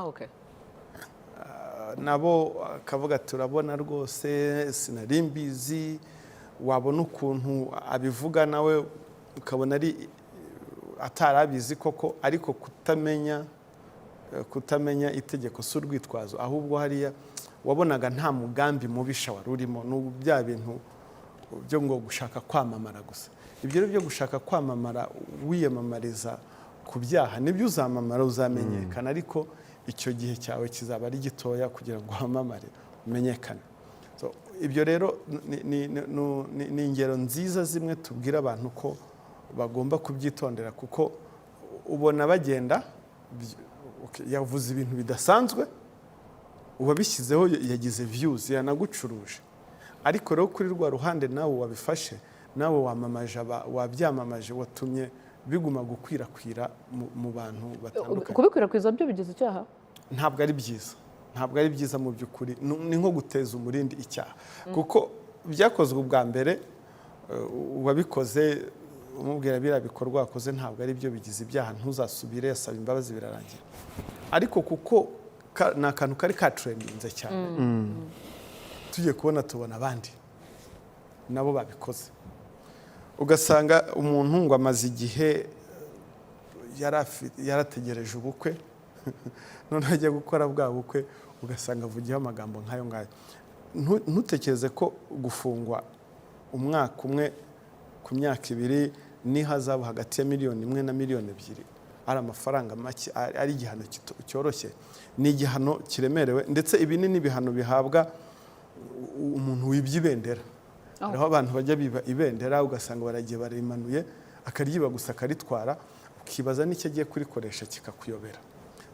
Nabo akavuga: "Turabona rwose sinari mbizi." Wabona ukuntu abivuga nawe ukabona ari atarabizi koko. Ariko kutamenya itegeko si urwitwazo. Ahubwo hariya wabonaga nta mugambi mubisha wari urimo, ni bya bintu byo ngo gushaka kwamamara gusa. Ibyo rero byo gushaka kwamamara wiyamamariza ku byaha, nibyo, uzamamara, uzamenyekana, ariko icyo gihe cyawe kizaba ari gitoya kugira ngo wamamare umenyekane. So, ibyo rero ni ingero nziza zimwe tubwira abantu ko bagomba kubyitondera, kuko ubona bagenda okay, yavuze ibintu bidasanzwe, uwabishyizeho yagize views, yanagucuruje. Ariko rero kuri rwa ruhande nawe wabifashe, nawe wamamaje, wabyamamaje, watumye biguma gukwirakwira mu bantu batandukanye. Kubikwirakwiza byo bigize icyaha? Ntabwo ari byiza, ntabwo ari byiza mu by'ukuri. Ni nko guteza umurindi icyaha, kuko byakozwe ubwa mbere, uwabikoze Umubwira biriya bikorwa wakoze ntabwo ari byo, bigize ibyaha, ntuzasubire, asaba imbabazi, birarangira. Ariko kuko ni akantu kari katrendinze cyane, tugiye kubona tubona abandi nabo babikoze. Ugasanga umuntu ngo amaze igihe yarategereje ubukwe, noneho ajya gukora bwa bukwe, ugasanga avugiyeho amagambo nk'ayo ngayo. Ntutekereze ko gufungwa umwaka umwe ku myaka 2 n'ihazabu hagati ya miliyoni 1 na miliyoni 2 ari amafaranga make, ari igihano cyoroshye. Ni igihano kiremerewe, ndetse ibi ni n'ibihano bihabwa umuntu wibye ibendera. Hariho abantu bajya biba ibendera, ugasanga baragiye barimanuye, akaryiba gusa akaritwara, ukibaza n'icyo agiye kurikoresha kikakuyobera.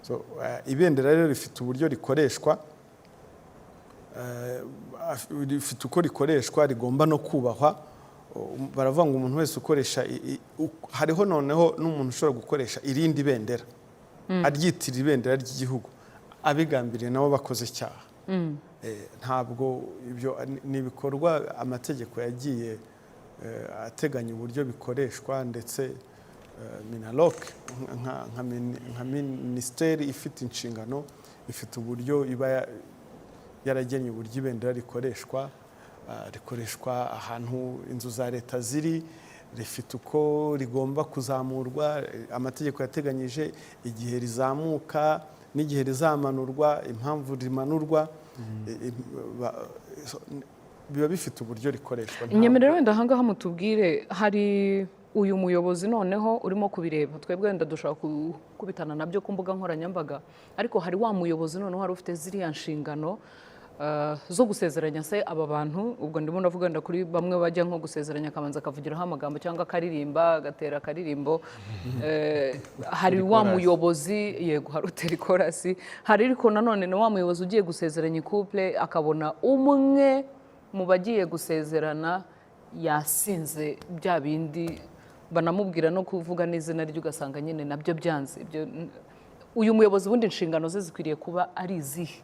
So, ibendera rero rifite uburyo rikoreshwa, rifite uko rikoreshwa, rigomba no kubahwa. Baravuga ngo umuntu wese ukoresha hariho noneho n'umuntu ushobora gukoresha irindi bendera, aryitirira ibendera ry'igihugu abigambiriye, nabo bakoze icyaha. Ntabwo ibyo ni ibikorwa amategeko yagiye ateganya uburyo bikoreshwa, ndetse MINALOC nka minisiteri ifite inshingano, ifite uburyo iba yaragennye uburyo ibendera rikoreshwa. Rikoreshwa ahantu inzu za leta ziri, rifite uko rigomba kuzamurwa, amategeko yateganyije igihe rizamuka n'igihe rizamanurwa, impamvu rimanurwa. So, biba bifite uburyo rikoreshwa. Nyemerera wenda ahangaha mutubwire, hari uyu muyobozi noneho urimo kubireba, twebwe wenda dushobora gukubitana nabyo ku mbuga nkoranyambaga, ariko hari wa muyobozi noneho wari ufite ziriya nshingano zo gusezeranya se aba bantu. Ubwo ndimo ndavuga wenda kuri bamwe bajya nko gusezeranya akabanza akavugiraho amagambo cyangwa akaririmba, agatera akaririmbo. Hari wa Ikorasi. muyobozi, yego, hari utera ikorasi, hari ariko nanone na wa muyobozi ugiye gusezeranya couple, akabona umwe mu bagiye gusezerana yasinze, bya bindi banamubwira no kuvuga n'izina rye, ugasanga nyine nabyo byanze. Ibyo uyu muyobozi ubundi inshingano ze zikwiriye kuba ari izihe?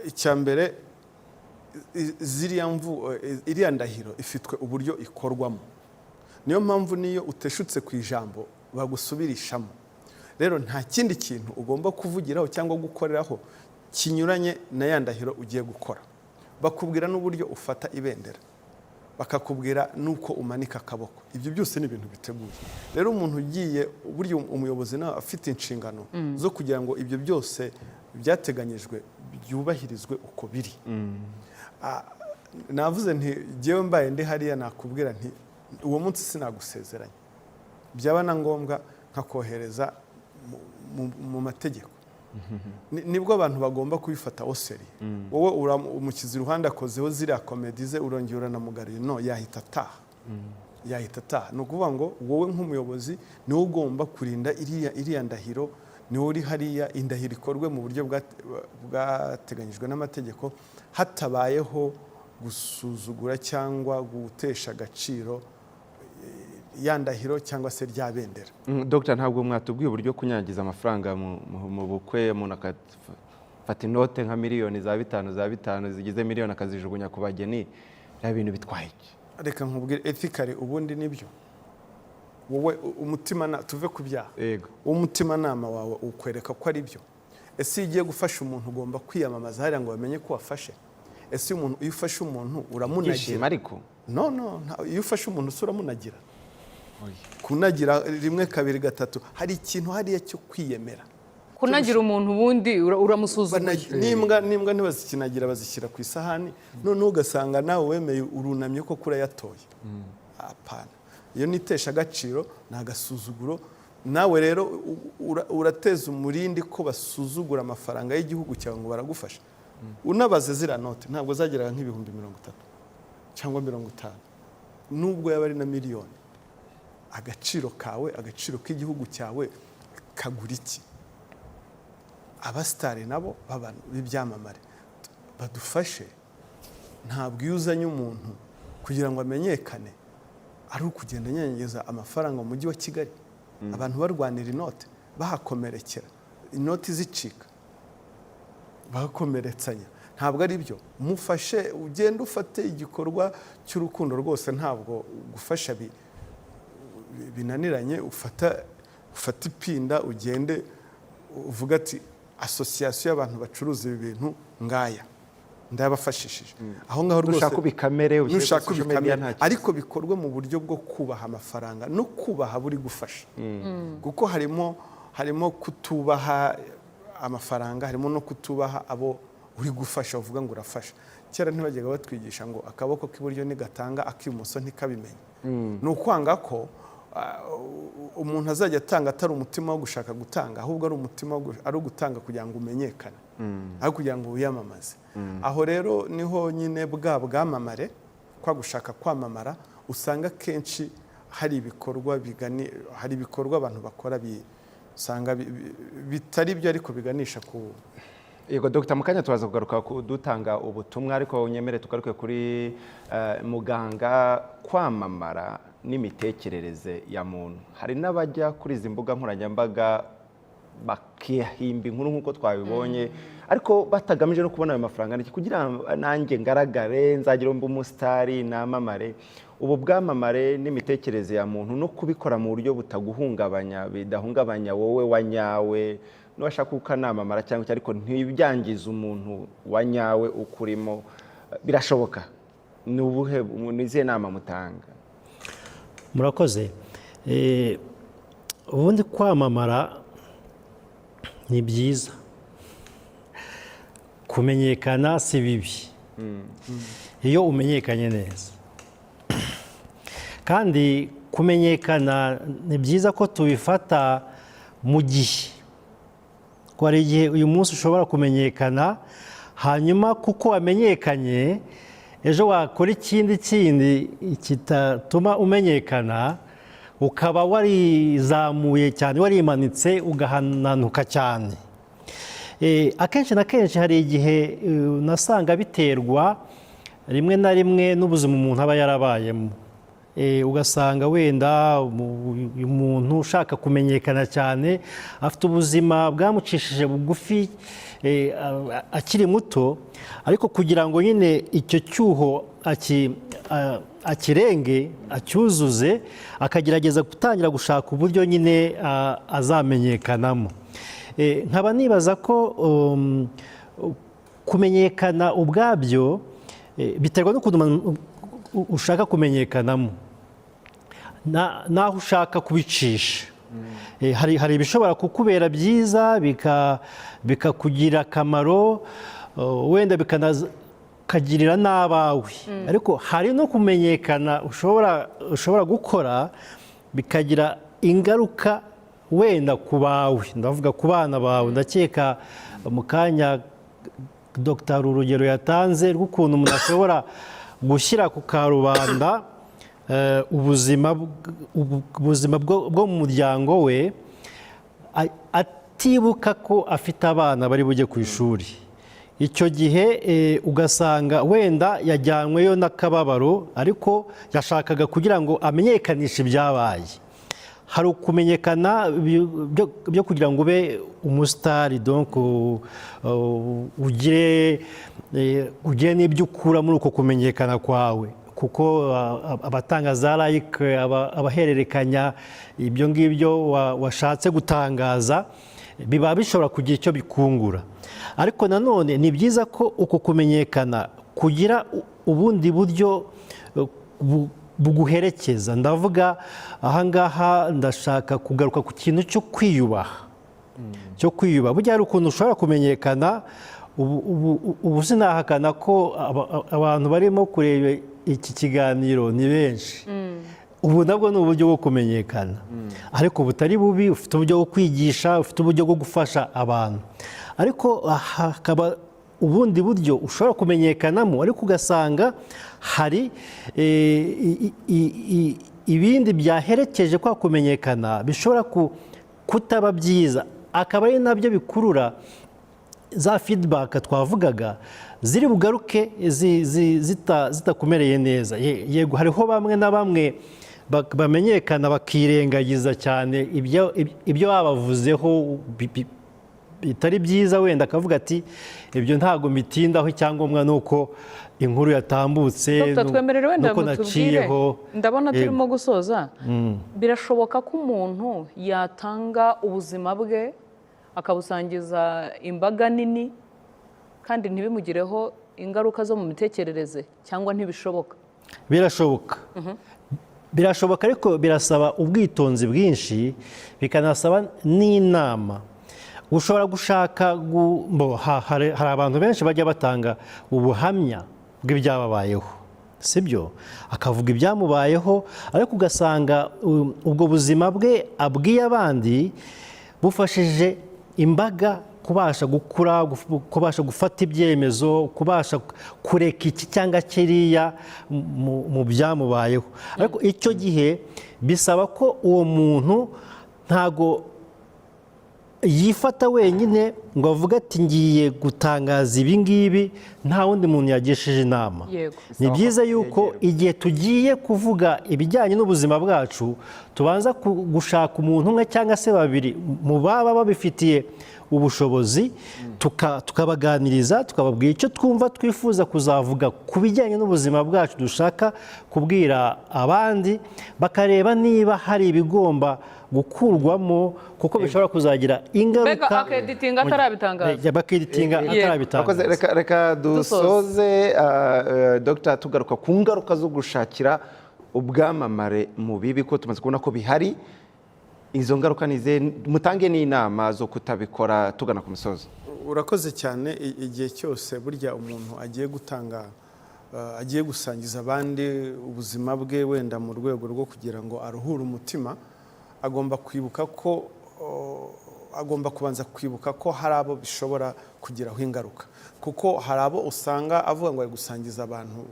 Icya mbere, ziriya iriya ndahiro ifitwe uburyo ikorwamo. Niyo mpamvu niyo uteshutse ku ijambo bagusubirishamo. Rero nta kindi kintu ugomba kuvugiraho cyangwa gukoreraho kinyuranye na ya ndahiro ugiye gukora. Bakubwira n'uburyo ufata ibendera, bakakubwira n'uko umanika akaboko. Ibyo byose ni ibintu biteguye. Rero umuntu ugiye, burya umuyobozi nawe afite inshingano zo kugira ngo ibyo byose byateganyijwe byubahirizwe uko biri. Navuze nti jyewe mbaye ndi hariya, nakubwira nti uwo munsi sinagusezeranya, byaba na ngombwa nkakohereza mu mategeko. Nibwo abantu bagomba kubifata au sérieux. Wowe umushyize iruhande, akozeho ziriya comedy ze, urongera uranamugaruye, no yahita ataha, yahita ataha. Ni ukuvuga ngo wowe nk'umuyobozi niwe ugomba kurinda iriya ndahiro, niwe uri hariya. Indahiro ikorwe mu buryo bwateganyijwe n'amategeko, hatabayeho gusuzugura cyangwa gutesha agaciro ya ndahiro cyangwa se rya bendera. Dr, ntabwo mwatubwiye uburyo kunyanyagiza amafaranga mu bukwe, umuntu akafata inote nka miliyoni za bitanu za bitanu zigize miliyoni akazijugunya ku bageni, biriya bintu bitwaye iki? Reka nkubwire, ethically ubundi nibyo. Wowe umutima tuve ku byaha. Umutimanama wawe ukwereka ko ari byo. Ese iyo ugiye gufasha umuntu ugomba kwiyamamaza hariya ngo bamenye ko wafashe? Ese iyo ufashe umuntu uramunagira? Ibyishimo ariko. No, iyo ufashe umuntu se uramunagira? Kunagira rimwe, kabiri, gatatu, hari ikintu hariya cyo kwiyemera. Kunagira umuntu ubundi uramusuzugura. N'imbwa ntibazikinagira, bazishyira ku isahani. Noneho ugasanga nawe wemeye urunamye ko kurayatoye. Apana, iyo ni itesha agaciro, ni agasuzuguro. Nawe rero urateza umurindi ko basuzugura amafaranga y'igihugu cyawe ngo baragufasha. Unabaze ziriya note, ntabwo zageraga nk'ibihumbi 30 cyangwa 50, nubwo yaba ari na miliyoni. Agaciro kawe, agaciro k'igihugu cyawe kagura iki? Abasitari nabo b'ibyamamare badufashe. Ntabwo iyo uzanye umuntu kugira ngo amenyekane ari ukugenda anyanyagiza amafaranga mu mujyi wa Kigali, abantu barwanira inote, bahakomerekera, inoti zicika, bakomeretsanya. Ntabwo ari byo. Mufashe, ugende ufate igikorwa cy'urukundo rwose. Ntabwo gufasha binaniranye, ufata ipinda, ugende uvuga ati: "Association y'abantu bacuruza ibi bintu, ngaya ndabafashishije aho ngaho rwose." Nushaka ubikamere, ubishyire kuri Nushaka social media, ubikamere, nta kibazo. Ariko bikorwe mu buryo bwo kubaha amafaranga no kubaha buri gufasha, kuko harimo kutubaha amafaranga, harimo no kutubaha abo uri gufasha, uvuga ngo urafasha. Kera ntibajyaga batwigisha ngo akaboko k'iburyo nigatanga, ak'ibumoso ntikabimenye? Ni ukwanga ko umuntu azajya atanga atari umutima wo gushaka gutanga, ahubwo ari umutima ari ugutanga kugira ngo umenyekane, aho kugira ngo wiyamamaze. Aho rero niho nyine bwa bwamamare, kwa gushaka kwamamara, usanga akenshi hari ibikorwa abantu bakora usanga bitari byo, ariko biganisha ku Yego, Dr, mukanya turaza kugaruka dutanga ubutumwa, ariko unyemere tugaruke kuri muganga. Kwamamara n'imitekerereze ya muntu, hari n'abajya kuri izi mbuga nkoranyambaga bakihimba inkuru nk'uko twabibonye, ariko batagamije no kubona ayo mafaranga n'iki, kugira ngo nanjye ngaragare, nzagire mbe umusitari, namamare. Ubu bwamamare n'imitekerereze ya muntu, no kubikora mu buryo butaguhungabanya, bidahungabanya wowe wa nyawe, n'uwashaka ukanamamara cyangwa iki, ariko ntibyangize umuntu wa nyawe ukurimo, birashoboka? Ni ubuhe, ni izihe nama mutanga? Murakoze. Ubundi kwamamara ni byiza, kumenyekana si bibi iyo umenyekanye neza. Kandi kumenyekana ni byiza ko tubifata mu gihe, ko hari igihe uyu munsi ushobora kumenyekana, hanyuma kuko wamenyekanye, ejo wakora ikindi kindi kitatuma umenyekana, ukaba warizamuye cyane, warimanitse, ugahananuka cyane. Akenshi na kenshi hari igihe unasanga biterwa rimwe na rimwe n'ubuzima umuntu aba yarabayemo. Ugasanga wenda umuntu ushaka kumenyekana cyane afite ubuzima bwamucishije bugufi akiri muto, ariko kugira ngo nyine icyo cyuho akirenge, acyuzuze, akagerageza gutangira gushaka uburyo nyine azamenyekanamo. Nkaba nibaza ko kumenyekana ubwabyo biterwa n'ukuntu ushaka kumenyekanamo n'aho ushaka kubicisha. Hari ibishobora kukubera byiza, bikakugirira akamaro, wenda bikanakagirira n'abawe, ariko hari no kumenyekana ushobora gukora bikagira ingaruka wenda ku bawe, ndavuga ku bana bawe. Ndakeka mu kanya Dr urugero yatanze rw'ukuntu umuntu ashobora gushyira ku karubanda ubuzima bwo mu muryango we, atibuka ko afite abana bari bujye ku ishuri. Icyo gihe ugasanga wenda yajyanyweyo n'akababaro, ariko yashakaga kugira ngo amenyekanishe ibyabaye. Hari ukumenyekana byo kugira ngo ube umusitari, donc ugire n'ibyo ukura muri uko kumenyekana kwawe, kuko abatanga za like, abahererekanya ibyo ngibyo washatse gutangaza, biba bishobora kugira icyo bikungura. Ariko nanone ni byiza ko uko kumenyekana kugira ubundi buryo buguherekeza. Ndavuga ahangaha ndashaka kugaruka ku kintu cyo kwiyubaha, cyo kwiyubaha. Burya hari ukuntu ushobora kumenyekana. Ubu sinahakana ko abantu barimo kureba iki kiganiro ni benshi. Ubu nabwo ni uburyo bwo kumenyekana, ariko butari bubi. Ufite uburyo bwo kwigisha, ufite uburyo bwo gufasha abantu, ariko hakaba ubundi buryo ushobora kumenyekanamo, ariko ugasanga hari ibindi byaherekeje kwa kumenyekana bishobora kutaba byiza, akaba ari nabyo bikurura za feedback twavugaga ziri bugaruke zitakumereye neza. Yego, hariho bamwe na bamwe bamenyekana bakirengagiza cyane ibyo babavuzeho. Bitari byiza, wenda akavuga ati: "Ibyo ntabwo mbitindaho, icyangombwa ni uko inkuru yatambutse." Dr. Twemerere wenda nuko mutubwire, naciyeho. Ndabona Yego. turimo gusoza. Birashoboka ko umuntu yatanga ubuzima bwe akabusangiza imbaga nini kandi ntibimugireho ingaruka zo mu mitekerereze, cyangwa ntibishoboka? Birashoboka, birashoboka, ariko birasaba ubwitonzi bwinshi, bikanasaba n'inama. Ushobora gushaka hari abantu benshi bajya batanga ubuhamya bw'ibyababayeho, sibyo? Akavuga ibyamubayeho, ariko ugasanga ubwo buzima bwe abwiye abandi bufashije imbaga kubasha gukura, kubasha gufata ibyemezo, kubasha kureka iki cyangwa kiriya mu byamubayeho. Ariko icyo gihe bisaba ko uwo muntu ntago yifata wenyine ngo avuge ati: "Ngiye gutangaza ibi ngibi", nta wundi muntu yagishije inama. Ni byiza yuko igihe tugiye kuvuga ibijyanye n'ubuzima bwacu, tubanza gushaka umuntu umwe cyangwa se babiri mu baba babifitiye ubushobozi, tukabaganiriza, tukababwira icyo twumva twifuza kuzavuga ku bijyanye n'ubuzima bwacu dushaka kubwira abandi, bakareba niba hari ibigomba gukurwamo, kuko bishobora kuzagira ingaruka. Mbega akeditinga atarabitangaza. Bakeditinga atarabitangaza. Murakoze. Reka dusoze, Dr, tugaruka ku ngaruka zo gushakira ubwamamare mu bibi, ko tumaze kubona ko bihari. Izo ngaruka ni izihe? Mutange n'inama zo kutabikora, tugana ku musozo. Urakoze cyane. Igihe cyose burya umuntu agiye gutanga, agiye gusangiza abandi ubuzima bwe, wenda mu rwego rwo kugira ngo aruhure umutima, agomba kwibuka ko agomba kubanza kwibuka ko hari abo bishobora kugiraho ingaruka, kuko hari abo usanga avuga ngo ari gusangiza abantu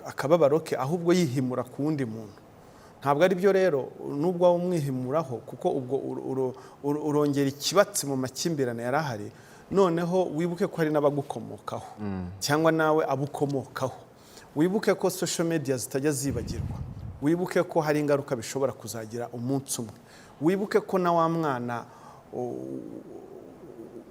akababaro ke, ahubwo yihimura ku wundi muntu. Ntabwo ari byo rero, nubwo waba umwihimuraho, kuko ubwo urongera ikibatsi mu makimbirane yari ahari. Noneho wibuke ko hari n'abagukomokaho cyangwa nawe abukomokaho. Wibuke ko social media zitajya zibagirwa. Wibuke ko hari ingaruka bishobora kuzagira umunsi umwe. Wibuke ko na wa mwana,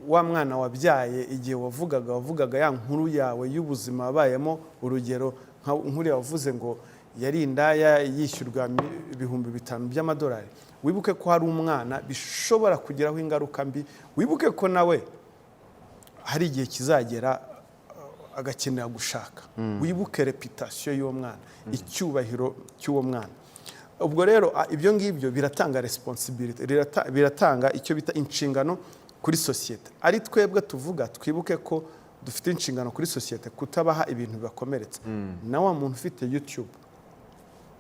wa mwana wabyaye, igihe wavugaga ya nkuru yawe y'ubuzima wabayemo, urugero nk'uriya wavuze ngo yari indaya yishyurwa 5000 by'amadolari, wibuke ko hari umwana bishobora kugiraho ingaruka mbi. Wibuke ko nawe hari igihe kizagera agakenera gushaka. Wibuke réputation y'uwo mwana, icyubahiro cy'uwo mwana. Ubwo rero ibyo ngibyo biratanga responsibility, biratanga icyo bita inshingano kuri sosiyete. Ari twebwe tuvuga, twibuke ko dufite inshingano kuri sosiyete kutabaha ibintu bibakomeretsa. Na wa muntu ufite YouTube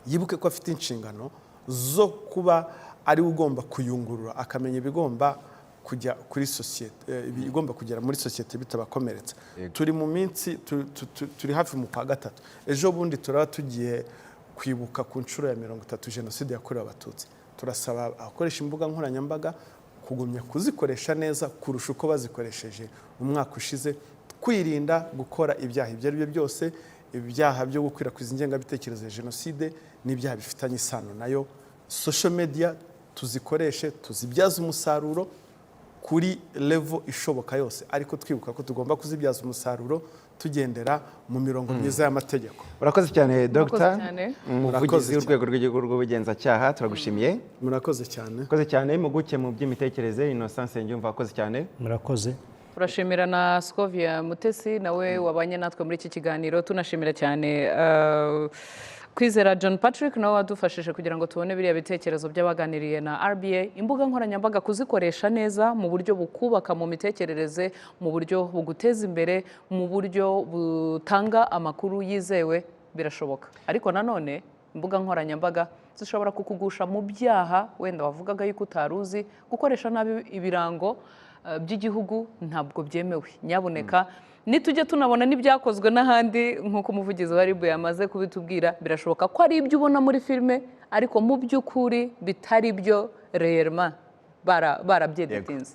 yibuke ko afite inshingano zo kuba ari we ugomba kuyungurura, akamenya ibigomba kujya kuri sosiyete, ibigomba kugera muri sosiyete bitabakomeretsa. Turi mu minsi turi hafi mu kwa gatatu, ejo bundi turaba tugiye kwibuka ku nshuro ya 30 jenoside yakorewe Abatutsi. Turasaba abakoresha imbuga nkoranyambaga kugumya kuzikoresha neza kurusha uko bazikoresheje umwaka ushize, kwirinda gukora ibyaha ibyo ari byo byose, ibyaha byo gukwirakwiza ingengabitekerezo ya jenoside n'ibyaha bifitanye isano nayo. Social media tuzikoreshe, tuzibyaze umusaruro kuri level ishoboka yose, ariko twibuka ko tugomba kuzibyaza umusaruro tugendera mu mirongo myiza y'amategeko. Urakoze cyane, Dr. Cyane. Umuvugizi Murakoze. w'Urwego rw'Igihugu rw'Ubugenzacyaha, turagushimiye. Murakoze cyane. Urakoze cyane, impuguke mu by'imitekerereze Innocent Nsengiyumva, wakoze cyane. Murakoze. Turashimira na Scovia Mutesi nawe wabanye natwe muri iki kiganiro. Tunashimira cyane Kwizera John Patrick nawe wadufashije kugira ngo tubone biriya bitekerezo by'abaganiriye na RBA. Imbuga nkoranyambaga kuzikoresha neza mu buryo bukubaka mu mitekerereze, mu buryo buguteza imbere, mu buryo butanga amakuru yizewe, birashoboka. Ariko nanone imbuga nkoranyambaga zishobora kukugusha mu byaha wenda wavugaga yuko utari uzi. Gukoresha nabi ibirango by'igihugu ntabwo byemewe. Nyabuneka nitujya tunabona n'ibyakozwe n'ahandi, nk'uko umuvugizi wa RIB yamaze kubitubwira, birashoboka ko ari ibyo ubona muri filime, ariko mu by'ukuri bitari byo réellement, barabyeditinze.